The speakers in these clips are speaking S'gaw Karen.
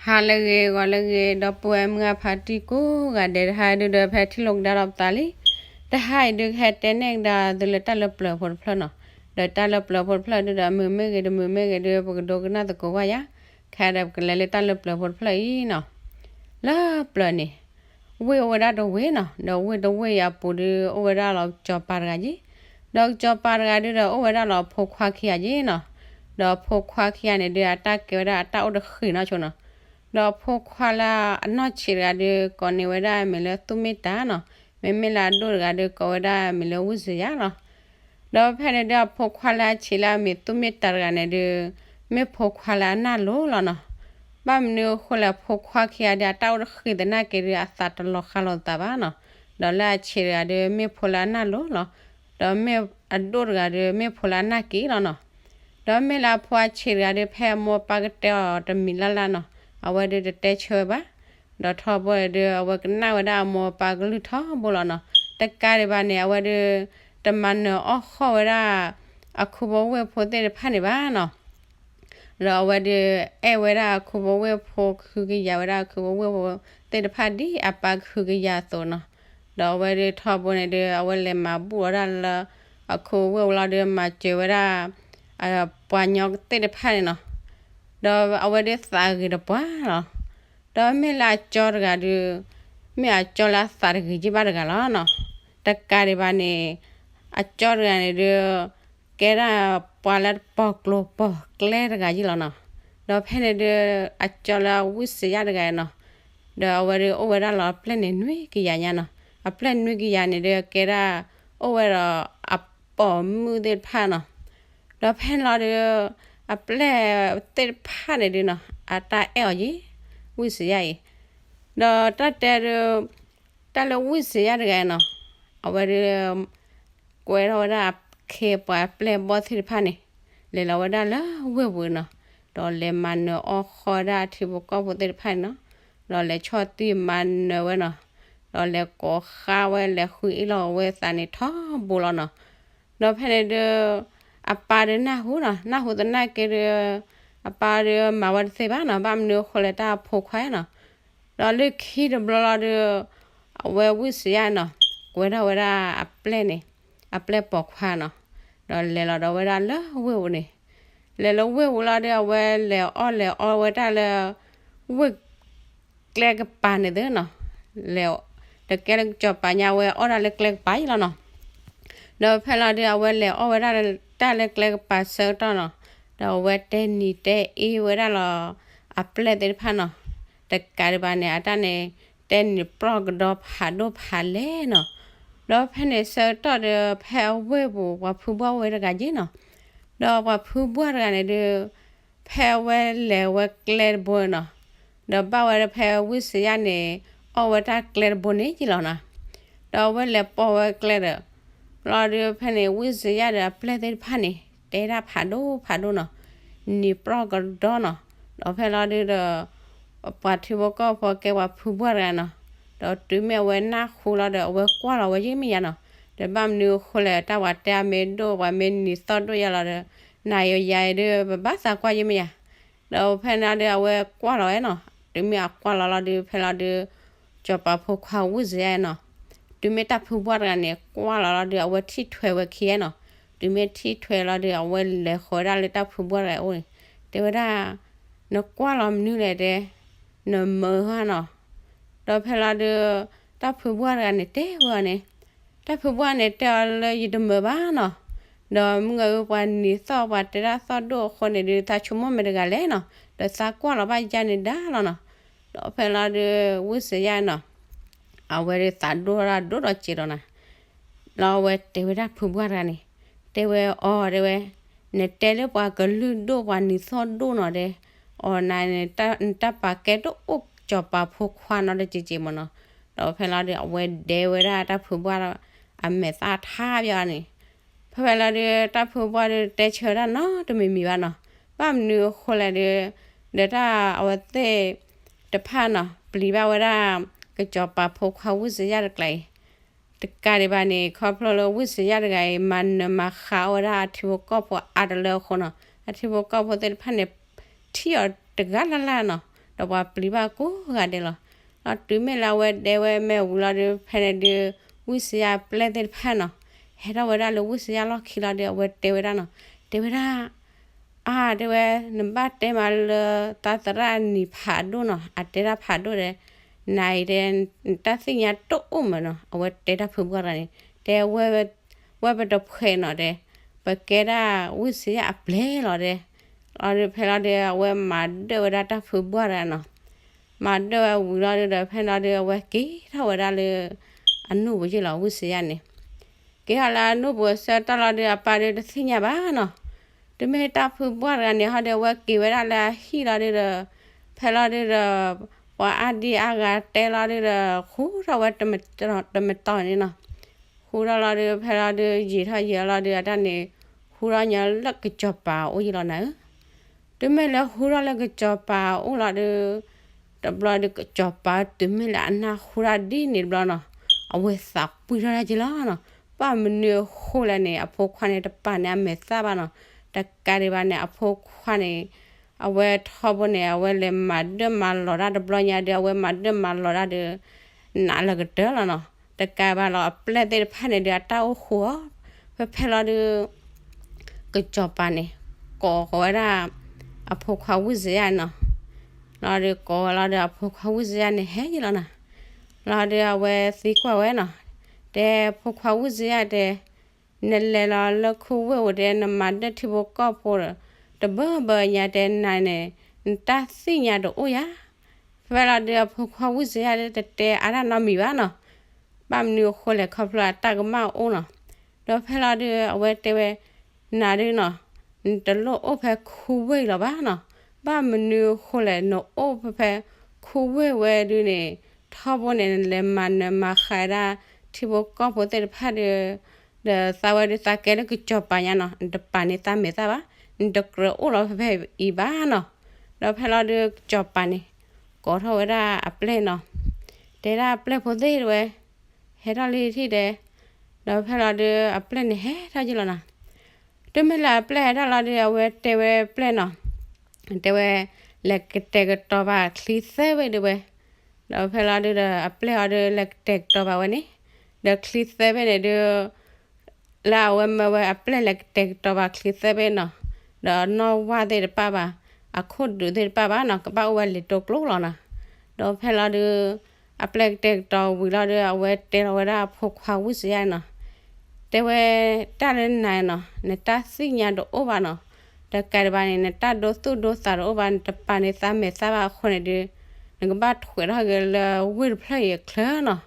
ဟါလၢအဂ့ၤ ဂီၤလၢအဂ့ၤ ဒီပုၢ်ဝဲၢ်မုၢ်အဖါတံၢ်ကိးဂၤဒဲး တဟါဒုဒီး ဖဲထံၣ်လိာ်ကဒါဒီးပသးလံ. တဟါအံၤဒု ကဟဲတဲန့ၢ်ကဒါသုလၢတၢ်လၢပျၢၤဖိတဖျၢၣ်နီၤ. ဒီးတၢ်လၢပျၢၤဖိတဖျၢၣ်ဒုဒီး အမုာ်မ့ၢ်ဂ့ၤ တမုာ်မ့ၢ်ဂ့ၤဒု ပကဒိကနၣ်သကိးကွၢ်ယၤ. ခဲဒီးပကလဲၤလၢတၢ်လၢပျၢၤဖိတဖျၢၣ်အံၤနီၤ. လၢပျၢၤန့ၣ် ဝ့ၢ်အိၣ်ဝဲဒၣ်တဝ့ၢ်နီၤ, ဒီးဝ့ၢ်တဝ့ၢ်အံၤအပူၤဒု အိၣ်ဝဲဒၣ်လီၤကစီၤပၤတဂၤက့ၤ. ဒီးကစီၤပၤတဂၤဒုဒီး အိၣ်ဝဲဒၣ်လီၤအဖိခွါခံဂၤက့ၤနီၤ. ဒီးအဖိခွါခံဂၤန့ၣ်ဒု အတၢ်ကဲဝဲဒၣ်အတၢ်အိၣ်တဃ့ၢ်နီၤဆိနီၤ. ဒီးအဖိခွါလၢအနီၢ်ဆံးတဂၤဒု ကိးန့ၢ်ဝဲဒၣ်အမံၤလၢသူၣ်မ့ၢ်တၢ်နီၤ. မ့မ့ၢ်လၢအဒိၣ်တဂၤဒု ကိးဝဲဒၣ်အမံၤလၢဝံၣ်စံယါလီၤ. ဒီးဖဲန့ၣ်ဒု အဖိခွါလၢအဆံးလၢအမံၤသူၣ်မ့ၢ်တၢ်တဂၤန့ၣ်ဒု မ့ၢ်ဖိခွါလၢအနၢ်လိၤလီၤနီၤ. ဘၣ်မနုၤအဃိလဲၣ် အဖိခွါခံဂၤဒု အတၢ်အိၣ်တဃ့ၢ်သနာ်က့ဒု အသးတလီၤဃါလိာ်သးဘၣ်နီၤ. ဒီးလၢအဆံးတဂၤဒု မ့ၢ်ဖိလၢအနၢ်လိၤလီၤ. ဒီးမ့ၢ်အဒိၣ်တဂၤဒု မ့ၢ်ဖိလၢအနၢ်က့ၤလီၤနီၤ. ဒီးမ့ၢ်လၢအဖိအဆံးတဂၤဒု ဖဲအမိၢ်အပၢ်ကတဲအီၤတမံၤလၢ်လၢ်နီၤ, အဝဲဒုတတဲဆၢဝဲဘၣ်. ဒီးထီဘိန့ၣ်ဒု အဝဲကနၣ်ဝဲဒၣ်အမိၢ်အပၢ်ကလုၢ်ထီဘိလီၤနီၤ. တကးဒံးဘၣ်န့ၣ် အဝဲဒု တမၤနၢၤအီၣ်ဃီၣ်ဝဲဒၣ် အခူဖိဝ့ၢ်ဖိသ့ၣ်တဖၣ်န့ၣ်ဘၣ်နီၤ. ဒီးအဝဲဒု အဲၣ်ဝဲဒၣ်အခူဖိဝ့ၢ်ဖိ ကဟုကယာ်ဝဲဒၣ်အခူဖိဝ့ၢ်ဖိသ့ၣ်တဖၣ်ဒ်အပၢ်ကဟုကယာ်အသိးနီၤ. ဒီးအဝဲဒုထီဘိန့ၣ်ဒု အဝဲလဲၤမၤဘူၣ်ဝဲဒၣ်လၢ အခူဝ့ၢ်ဝဲလီၤဒု မၤစၢၤဝဲဒၣ် ပှၤညီသ့ၣ်တဖၣ်န့ၣ်နီၤ. ဒီးအဝဲဒုသးဂ့ၤတပှၢ်လီၤ. ဒီးမ့ၢ်လၢအကၠီတဂၤဒု မ့ၢ်အကၠီလၢအသးတဂ့ၤက့ၤဘၣ်တဂၤလီၤနီၤ. တကးဒံးဘၣ်န့ၣ် အကၠီတဂၤန့ၣ်ဒု ကဲဒၣ်ပှၤလၢတပိာ်ကျိၤပိာ်ကျဲတဂၤယ့ၢ်လီၤနီၤ. ဒီးဖဲန့ၣ်ဒု အကၠီလၢဝံၣ်စံယါတဂၤနီၤ, ဒီးအဝဲဒုအိၣ်ဝဲဒၣ်လီၤအပျဲၢ်န့ၣ်နွံကယၤညါနီၤ. အပျဲၢ်နွံကယၤန့ၣ်ဒု ကဲဒၣ် အိၣ်ဝဲဒီးအပိာ်မုၣ်သ့ၣ်တဖၣ်နီၤ. ဒီးဖဲန့ၣ်လီၤဒု အပျဲၢ်သ့ၣ်တဖၣ်န့ၣ်ဒုနီၤ အတၢ်အဲၣ်အီၤယ့ၢ် ဝံၣ်စံယါအံၤ. ဒီးတၢ်တဲဒု တၢ်လၢဝံၣ်စံယါတဂၤနီၤ, အဝဲဒု ကွဲထီၣ်ဝဲဒၣ်အခ့အပှၤအပျဲၢ်ဘီၣ်သ့ၣ်တဖၣ်န့ၣ်, လဲၤလီၤဝဲဒၣ်လၢဝ့ၢ်ပူၤနီၤ. ဒီးလဲၤမၤနၢၤအီၣ်ဃီၣ်ဝဲဒၣ်အထံဖိကီၢ်ဖိသ့ၣ်တဖၣ်န့ၣ်နီၤ. ဒီးလဲၤဆီၣ်တံၢ်မၤနၢၤဝဲနီၤ. ဒီးလဲၤကိးဃါဝဲ လဲၤဃုအ့ၣ်လိာ်ဝဲအသးန့ၣ်ထီဘိလီၤနီၤ. ဒီးဖဲန့ၣ်ဒု အပၢ်ဒုနၢ်ဟူနီၤ, နၢ်ဟူသနာ်က့ဒု အပၢ်ဒုမၤဝဲတသ့ဘၣ်နီၤ, ဘၣ်မနုၤအဃိလဲၣ်တၢ်အဖိခွါနီၤ. ဒီးလၢခံတဘျီလီၤဒု အဝဲဝံၣ်စံယါနီၤ, ကွဲထီၣ်ဝဲဒၣ်အပျဲၢ်န့ၣ်, အပျဲၢ်ပိာ်ခွါနီၤ. ဒီးလဲၤလီၤဒီးဝဲဒၣ်လၢဝ့ၢ်ပူၤန့ၣ်, လဲၤလၢဝ့ၢ်ပူၤလီၤဒု အဝဲလဲၤအီၣ်လဲၤအီဝဲဒၣ်လၢ ဝ့ၢ်ကျဲကပၤန့ၣ်သုနီၤ. လဲၤ တကဲလၢကစီၤပၤညါ အဝဲအီၣ်ဒၣ်လၢကျဲကပၤအံၤလီၤနီၤ. ဒီးဖဲလီၤဒု အဝဲလဲၤအီၣ်ဝဲဒၣ်တၢ်လၢကျဲကပၤဆၢကတီၢ်နီၤ, ဒီးအဝဲတဲနံၤတဲအ့ဝဲဒၣ်လီၤ အပျဲၢ်သ့ၣ်တဖၣ်နီၤ. တကးဒံးဘၣ်န့ၣ် အတၢ်န့ၣ် တဲနံၤပြီၢ်ကဒီဖးဒိၣ်ဖးလဲၢ်နီၤ. ဒီးဖဲန့ၣ်ဆၢကတီၢ်ဒီး ဖဲအဝ့ၢ်ပူၤ ပှၤဖုဘှၢ်ဝဲတဂၤယ့ၢ်နီၤ. ဒီးပှၤဖုဘှၢ်တဂၤန့ၣ်ဒု ဖဲအဝဲလဲၤဝဲကျဲတဘိနီၤ, ဒီးဘၣ်ဝဲဒၣ်ဖဲဝံၣ်စံယါန့ၣ် အီၣ်ဝဲတၢ်ကျဲတဘိန့ၣ်ယ့ၢ်လီၤနီၤ. ဒီးအဝဲလဲၤပိာ်ဝဲကျဲဒီး လီၤဒု ဖဲန့ၣ် ဝံၣ်စံယါဒီးအပျဲၢ်သ့ၣ်တဖၣ်န့ၣ် တဲဒၣ်ဖးဒိၣ်ဖးဒိၣ်နီၤ, နံၤပြီၢ်ကဒီနီၤ. ဒီးဖဲလီၤဒုဒီး ပှၤထံဖိကီၢ်ဖိကဲပှၤဖုဘှၢ်တဂၤနီၤ, ဒီးတုၤမ့ၢ်အဝဲနၢ်ဟူလီၤဒီး အဝဲကွၢ်လီၤဝဲယ့ၢ်မ့ၢ်ယါနီၤ. ဒီးဘၣ်မနုၤအဃိလဲၣ် တၢ်ပှၤတဲအမ့ၢ်ဒိၣ် ပှၤမ့ၢ်နံၤသီၣ်ဒိၣ်ယါလီၤဒီး နၤယိၤယၤအံၤဒု ပဘၣ်သးကွၢ်ယ့ၢ်မ့ၢ်ယါ. ဒီးဖဲန့ၣ်ဒု အဝဲကွၢ်လီၤဝဲနီၤ, တုၤမ့ၢ်အကွၢ်လီၤလီၤဒု ဖဲလီၤဒု စီၤပၤဖိခွါဝံၣ်စံယါနီၤ, တုၤမ့ၢ်တၢ်ဖုဘှၢ်တဂၤန့ၣ် ကွၢ်လီၤလီၤဒု အဝဲထံၣ်ထွဲဝဲခံဂၤနီၤ. တုၤမ့ၢ်ထံၣ်ထွဲလီၤဒု အဝဲလဲၤဃီၤဝဲဒၣ်လၢတၢ်ဖုဘှၢ်တဂၤအအိၣ်န့ၣ်, တဲဝဲဒၣ် နကွၢ်လီၤမနုၤလဲၣ်တဲ, နမၢဧါနီၤ. ဒီးဖဲလီၤဒု တၢ်ဖုဘှၢ်တဂၤန့ၣ်တဲဝဲအီၤန့ၣ်, တၢ်ဖုဘှၢ်န့ၣ်တဲအီၤလၢယတမၢဘၣ်နီၤ. ဒီးမုၢ်ဂၤအုပှၤနံၤသီၣ်ပှၤတဲဒၣ်သီၣ်ဒိၣ်အဃိန့ၣ်ဒု သးဆိကမိၣ်မ့ၢ်တဂၤလဲၣ်နီၤ, ဒီးသးကွၢ်လီၤဘၣ်ယါန့ၣ်ဒါလီၤနီၤ. ဒီးဖဲလီၤဒု ဝံၣ်စံယါနီၤ အဝဲဒုးသးဒိၣ်တၢ်ဒိၣ်ဒီးစဲးဒီးနၤ, လီၤအဝဲတဲဝဲဒၣ်ဖုဘှၢ်တဂၤန့ၣ်, တဲဝဲအီၤတဲဝဲ, နတဲလၢပှၤကလုၢ်ဒိၣ်ပှၤနံၤသီၣ်ဒိၣ်နီၤတဲ, အီၤနၤန့ၣ် နတၢ်ပာ်ကဲတအိၣ်စီၤပၤဖိခွါနီတစဲးစဲးမ့ၢ်နီၤ. ဒီးဖဲလီၤဒု အဝဲဒဲဝဲဒၣ်တၢ်ဖုဘှၢ် အမဲာ်သၣ်ထါဘၣ်န့ၣ်, ဖဲဖဲလီၤဒု တၢ်ဖုဘှၢ်ဒုတဲဆၢတၢ်နီတမံၤမံၤဘၣ်နီၤ. ဘၣ်မနုၤအဃိလဲၣ်ဒု ဒီးတၢ်အဝဲသ့ၣ်တဖၣ်နီၤ ပျံၤဘၣ်ဝဲဒၣ် ကစီၤပၤဖိခွါဝံၣ်စံယါတကျါအံၤ တကးဒံးဘၣ်န့ၣ် ခီဖျိလၢဝံၣ်စံယါတဂၤအံၤ မၤနၢၤမၤဃါအီၣ်ဝဲဒၣ်အထံဖိကီၢ်ဖိအါတလၢအဃိနီၤ, အထံဖိကီၢ်ဖိသ့ၣ်တဖၣ်န့ၣ် ထံၣ်အီၤတဂၤလၢ်လၢ်နီၤ. ဒီးပှၤပျံၤဘၣ်ကိးဂၤဒဲးလီၤ. ဒီးတုၤမ့ၢ်လၢအဝဲဒဲဝဲမ့ၢ်ဝံၤလီၤဒီး ဖဲန့ၣ်ဒုး ဝံၣ်စယၣ်အပျဲၢ်သ့ၣ်တဖၣ်နီၤ ဟဲထီၣ်ဝဲဒၣ်လၢဝံၣ်စယၣ်လီၢ်ခံလီၤဒီး အဝဲတဲဝဲဒၣ်နီၤ, တဲဝဲဒၣ် အါ တဲဝဲ, နဘၣ်တဲမးလၢ သးသရၣ်အနံၤဖးဒိၣ်နီၤ, အတဲတၢ်ဖးဒိၣ်ဒီး နၤအံၤတဲ နတၢ်သ့ၣ်ညါတအိၣ်မးနီၤ, အဝဲတဲတၢ်ဖုဘှၢ်တဂၤန့ၣ် တဲဝဲ ဝဲပတဖှဲးနီၤတဲ, ပကဲဒၣ်ဝံၣ်စယၣ်အပျဲၢ်လီၤတဲ. လီၤဒီးဖဲလီၤဒီး အဝဲမၤဒၢၣ်ဝဲဒၣ်တၢ်ဖုဘှၢ်တဂၤနီၤ, မၤဒၢၣ်ဝဲဝံၤလီၤဒီး ဖဲလီၤဒီး အဝဲက့ၤထီၣ်ဝဲဒၣ်လၢ အနူၢ်ပူၤယ့ၣ်လီၤ ဝံၣ်စယၣ်န့ၣ် က့ၤထီၣ်လၢအနူၢ်ပူၤအဆၢကတီၢ်လီၤဒီး အပၢ်ဒုးတသ့ၣ်ညါဘၣ်နီၤ. တုၤမ့ၢ်တၢ်ဖုဘှၢ်တဂၤန့ၣ် ဟီဒီးအဝဲက့ၤဝဲဒၣ်လၢအဟံၣ်လီၤဒုးဒီး ဖဲလီၤဒုးဒီး ပှၤအါဒံအါဂၤတဲလီၤဒုးဒီး ဃူထီၣ်ဝဲ တမတီၤန့ၣ်နီၤ. ဃူထီၣ်လီၤဒုး ဖဲလီၤဒုး ယံာ်ထီၣ်ယံာ်လီၤဒုး အတၢ်န့ၣ် ဃူထီၣ်ညီလၢကစီၤပၤအအိၣ်ယ့ၣ်လီၤနၤဧၢ. တုၤမ့ၢ်လၢဃူထီၣ်လၢကစီၤပၤအအိၣ်လီၤဒုး တဘျီဒုးကစီၤပၤတုၤမ့ၢ်လၢအနၢ်ဟူတၢ်ဒ်န့ၣ်တဘျီနီၤ, အဝဲသးပှံၢ်ထီၣ်တၢ်က့ၤလီၤနီၤ. ဘၣ်မနုၤအဃိလဲၣ်န့ၣ် အဖိခွါန့ၣ် တပာ်န့ၢ်အမဲာ်သၣ်ဘၣ်နီၤ. တကးဒံးဘၣ်န့ၣ် အဖိခွါန့ၣ် အဝဲထီဘိန့ၣ် အဝဲလဲၤမၤဒၢၣ်မၤလီၤတၢ်တဘျီညါဒီး အဝဲမၤဒၢၣ်မၤလီၤတၢ်ဒီး နးလၢကတၢၢ်လီၤနီၤ. တကးဘၣ်လီၤ အပျဲၢ်သ့ၣ်တဖၣ်န့ၣ်ဒီး အတၢ်အိၣ်ဃူအီၤ ဖဲဖဲလီၤဒုး ကစီၤပၤန့ၣ် ကိးဃီၤဝဲဒၣ် အဖိခွါဝံၣ်စယၣ်နီၤ. လီၤဒုးကိးဝဲလီၤဒီး အဖိခွါဝံၣ်စယၣ်န့ၣ် ဟဲယ့ၣ်လီၤနီၤ. လီၤဒုးအဝဲသံကွၢ်ဝဲနီၤ, တဲဖိခွါဝံၣ်စယၣ်တဲ နလဲၤလီၤလၢခူဝ့ၢ်အိၣ်တဲ နမၤဒၢၣ်ထံဖိကီၢ်ဖိဒီး တဘၢဘၢညါတဲနၤန့ၣ် နတၢ်သ့ၣ်ညါတအိၣ်ယၤ. ဖဲလီၤဒုးအဖိခွါဝံၣ်စယၣ်တတဲအါတၢ်နီတမံၤဘၣ်နီၤ. ဘၣ်မနုၤအဃိလဲၣ် ခီဖျိအတၢ်ကမၣ်အိၣ်နီၤ. ဒီးဖဲလီၤဒုးအဝဲတဲဝဲ နၤဒုးနီၤ, နတလိၣ်အိၣ်ဖဲခူဝ့ၢ်လီၤဘၣ်နီၤ. ဘၣ်မနုၤအဃိလဲၣ် နအိၣ်ဖဲဖဲခူဝ့ၢ်ဝဲဒုးန့ၣ် ထီဘိန့ၣ် နလဲၤမၤနၢၤမၤဃဲၤဒၣ် ထံဖိကီၢ်ဖိသ့ၣ်တဖၣ်ဒီး ဒီးသးဝဲဒုးသးကဲလၢကစီၤပၤညါနီၤ, နတပာ်န့ၢ်သးမဲာ်သၣ်ဘၣ်, နတကြၢးအိၣ်လီၤဖဲဖဲအံၤဘၣ်နီၤ. ဒီးဖဲလီၤဒုးကစီၤပၤန့ၣ် ကိးထီၣ်ဝဲဒၣ်အပျဲၢ်နီၤ, တဲဒၣ်အပျဲၢ်ဖိသ့ၣ်တဝဲ ဟဲထီၣ်လံထံၣ်တဲ, ဒီးဖဲလီၤဒုးအပျဲၢ်န့ၣ်ဟဲထီၣ်ယ့ၣ်လီၤနီၤ. တုၤမ့ၢ်လၢအပျဲၢ်ဟဲထီၣ်လီၤဒုး အဝဲတဲဝဲပျဲၢ်နီၤ, တဲဝဲ လဲၤကတဲာ်ကတီၤဘၣ်ချံသၢဘ့ၣ်ဒုးဝဲ, ဒီးဖဲလီၤဒုးဒီးအပျဲၢ်အီၤဒုးလဲၤကတဲာ်ကတီၤဘၣ်ဝဲန့ၣ်, ဒီးချံသၢဘ့ၣ်န့ၣ်ဒုး လၢအဝဲမၢဝဲအပျဲၢ်လဲၤကတဲာ်ကတီၤဘၣ်ချံသၢဘ့ၣ်နီၤ, ဒီးအနီၢ်ဝၢ်သ့ၣ်တဖၣ်ဘၣ်, အခိၣ်ဒုးသ့ၣ်တဖၣ်ဘၣ်နီၤ, ကဘၣ်အိၣ်ဝဲလံာ်တိကျိလီၤနီၤ. ဒီးဖဲလီၤဒုး အပျဲၢ်ကတဲာ်ကတီၤဝံၤလီၤဒီး အဝဲတဲလီၤဝဲဒၣ်အဖိခွါဝံၣ်စယၣ်နီၤ, တဲဝဲ တၢ်လၢနၤနီၤ နတၢ်သ့ၣ်ညါတအိၣ်ဘၣ်နီၤ, တကးဒံးဘၣ်န့ၣ် နတၢ်ဒိသူၣ်ဒိသးတအိၣ်ဘၣ်, နတပာ်န့ၢ်သးမဲာ်သၣ်ဘၣ်အဃိန့ၣ်ဒုး နကဘၣ်ထွဲးထီၣ်က့ၤလၢဝ့ၢ်တဖျၢၣ်အံၤအချၢနီ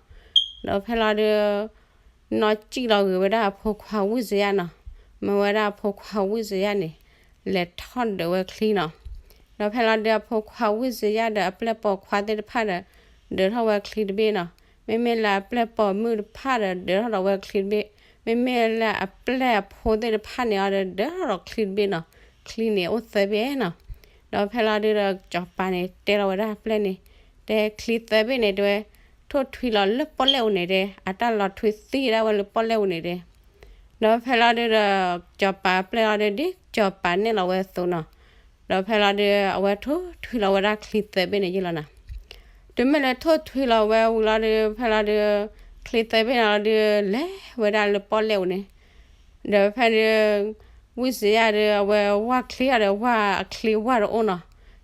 ၤ. ဒီးဖဲလီၤဒုး နီၢ်စံၣ်လီၤဂ့ၤဝဲဒၣ်အဖိခွါဝံၣ်စယၣ်နီၤ, မၢဝဲဒၣ်အဖိခွါဝံၣ်စယၣ်န့ၣ် လဲၤထီၣ်ဒုးဝဲချံနီၤ. ဒီးဖဲလီၤဒုးအဖိခွါဝံၣ်စယၣ်ဒီးအပျဲၢ်ပိာ်ခွါသ့ၣ်တဖၣ်ဒီး ဒုးထီၣ်ဝဲချံတဘ့ၣ်နီၤ, မ့မ့ၢ်လၢအပျဲၢ်ပိာ်မုၣ်တဖၣ်ဒီး ဒုးထီၣ်ဒီးဝဲချံတဘ့ၣ်, မ့မ့ၢ်လၢအပျဲၢ်အဖိသ့ၣ်တဖၣ်န့ၣ်အီၤဒီး ဒုးထီၣ်ဒီးချံတဘ့ၣ်နီၤ, ချံန့ၣ်အိၣ်သၢဘ့ၣ်နီၤ. ဒီးဖဲလီၤဒုးဒီးကစီၤပၤန့ၣ် တဲလီၤဝဲဒၣ်အပျဲၢ်န့ၣ်, တဲချံသၢဘ့ၣ်န့ၣ်တဲဝဲ ထိၣ်ထွံလီၤလၢပီၣ်လဲၣ်အိၣ်န့ၣ်တဲ, အတၢ်လီၤထွံသံဒၣ်ဝဲလၢပီၣ်လဲၣ်အိၣ်န့ၣ်တဲ. ဒီးဖဲလီၤဒုးဒီး ကစီၤပၤအပျဲၢ်လီၤဒုး ဒ်ကစီၤပၤနဲၣ်လီၤဝဲအသိးနီၤ. ဒီးဖဲလီၤဒုး အဝဲထိၣ်ထွံလီၤဝဲဒၣ်ချံသၢဘ့ၣ်န့ၣ်ယ့ၣ်လီၤနီၤ. တုၤမ့ၢ်လၢထိၣ်ထွံလီၤဝဲဝံၤလီၤဒုး ဖဲလီၤဒုး ချံသၢဘ့ၣ်န့ၣ်လီၤဒုး လဲၤဝဲဒၣ်လၢပီၣ်လဲၣ်အိၣ်န့ၣ်, ဒီးဖဲဒုး ဝံၣ်စယၣ်ဒုး အဝဲဝၢ်ချံအီၤဒီး ဝၢ်အချံဝၢ်တအိၣ်နီၤ.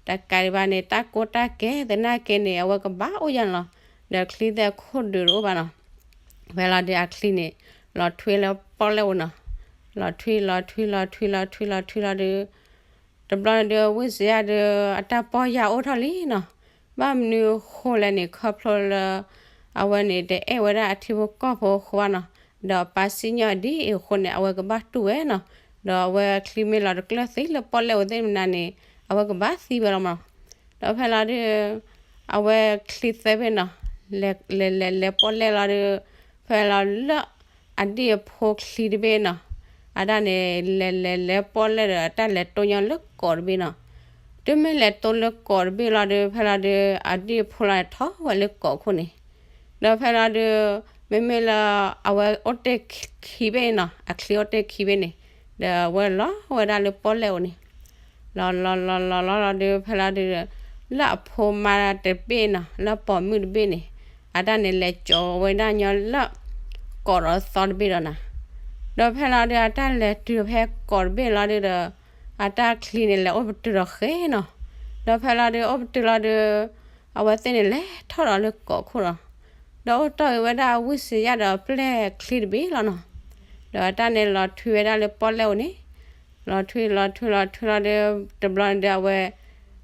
တကးဒံးဘၣ်န့ၣ် တၢ်ကိးတၢ်ကဲသနာ်က့န့ၣ် အဝဲကဘၣ်အိၣ်ယါန့ၣ်လီၤ. ဒီးချံသၢခိၣ်ဒုးတအိၣ်ဘၣ်နီၤ. ဖဲလီၤဒုးအချံန့ၣ် လီၤထွံလၢပီၣ်လဲၣ်အိၣ်နီၤ. လီၤထွံလီၤထွံလီၤထွံလီၤထွံလီၤထွံလီၤဒုး တဘျီန့ၣ်ဒုး ဝံၣ်စယၣ်ဒုး အတၢ်ပီၢ်ယၢ်အိၣ်ထီၣ်လံနီၤ. ဘၣ်မနုၤအဃိလဲၣ်န့ၣ် ခီဖျိလၢ အဝဲန့ၣ် တအဲၣ်ဝဲဒၣ်အထံဖိကီၢ်ဖိအဃိဘၣ်နီၤ. ဒီးအပၢ်စံၣ်ညီၣ်ဒ်အံၤအဃိန့ၣ် အဝဲကဘၣ်တူၢ်ဝဲနီၤ. ဒီးအဝဲအချံမ့ၢ်လီၤတကျၢၢ်သံလၢပီၣ်လဲၣ်အိၣ်သ့ၣ်မနုၤန့ၣ် အဝဲကဘၣ်သံဝဲလီၤမးနီၤ. ဒီးဖဲလီၤဒုး အဝဲချံသၢဘ့ၣ်နီၤ လဲၤလဲၤလဲၤလဲၤပီၣ်လဲၣ်လီၤဒုး ဖဲလီၤလၢ အဒံၣ်အဖိချံတဘ့ၣ်နီၤ. အဒၣ်န့ၣ် လဲၤလဲၤလဲၤပီၣ်လဲၣ်ဒီး အတၢ်လဲၤတိၢ်ညီလၢကိးတဘ့ၣ်နီၤ. တုၤမ့ၢ်လဲၤတိၢ်လၢကိးတဘ့ၣ်လီၤဒုး ဖဲလီၤဒုး အဒံၣ်အဖိလီၤန့ၣ် ထီၣ်ဝဲလၢကိးခိၣ်န့ၣ်. ဒီးဖဲလီၤဒုး မ့မ့ၢ်လၢ အဝဲအိၣ်တ့ၢ်ခံဘ့ၣ်နီၤ အချံအိၣ်တ့ၢ်ခံဘ့ၣ်န့ၣ် ဒီးအဝဲလီၤဝဲဒၣ်လၢပီၣ်လဲၣ်အိၣ်န့ၣ် လီၤလီၤလီၤလီၤလီၤလီၤဒုး ဖဲလီၤဒုး လၢအဖိမါတဘ့ၣ်နီၤ, လၢပိာ်မုၣ်တဘ့ၣ်န့ၣ်, အတၢ်န့ၣ်လဲၤကၠီဝဲဒၣ်ညီလၢ ကိးဒီးသီတဘ့ၣ်ဒီးနၤ. ဒီးဖဲလီၤဒုး အတၢ်လဲၤတုၤဖဲကိးတဘ့ၣ်လီၤဒုးဒီး, အတၢ်ချံန့ၣ်လဲၤအိၣ်ပတုာ်ဒီးဃဲနီၤ. ဒီးဖဲလီၤဒုး အိၣ်ပတုာ်လီၤဒုး, အဝဲသ့ၣ်န့ၣ်လဲၤထီၣ်ဒီးလၢကိးခိၣ်လီၤ. ဒီးအိၣ်တီၢ်ဂ့ၤဝဲဒၣ်ဝံၣ်စယၣ်ဒီးပျဲၢ်ချံတဘ့ၣ်လီၤနီၤ. ဒီးအတၢ်န့ၣ်လီၤထွံဝဲဒၣ်လၢပီၣ်လဲၣ်အိၣ်န့ၣ်, လီၤထွံလီၤထွံလီၤထွံလီၤဒုး, တဘျီန့ၣ်ဒုး အဝဲ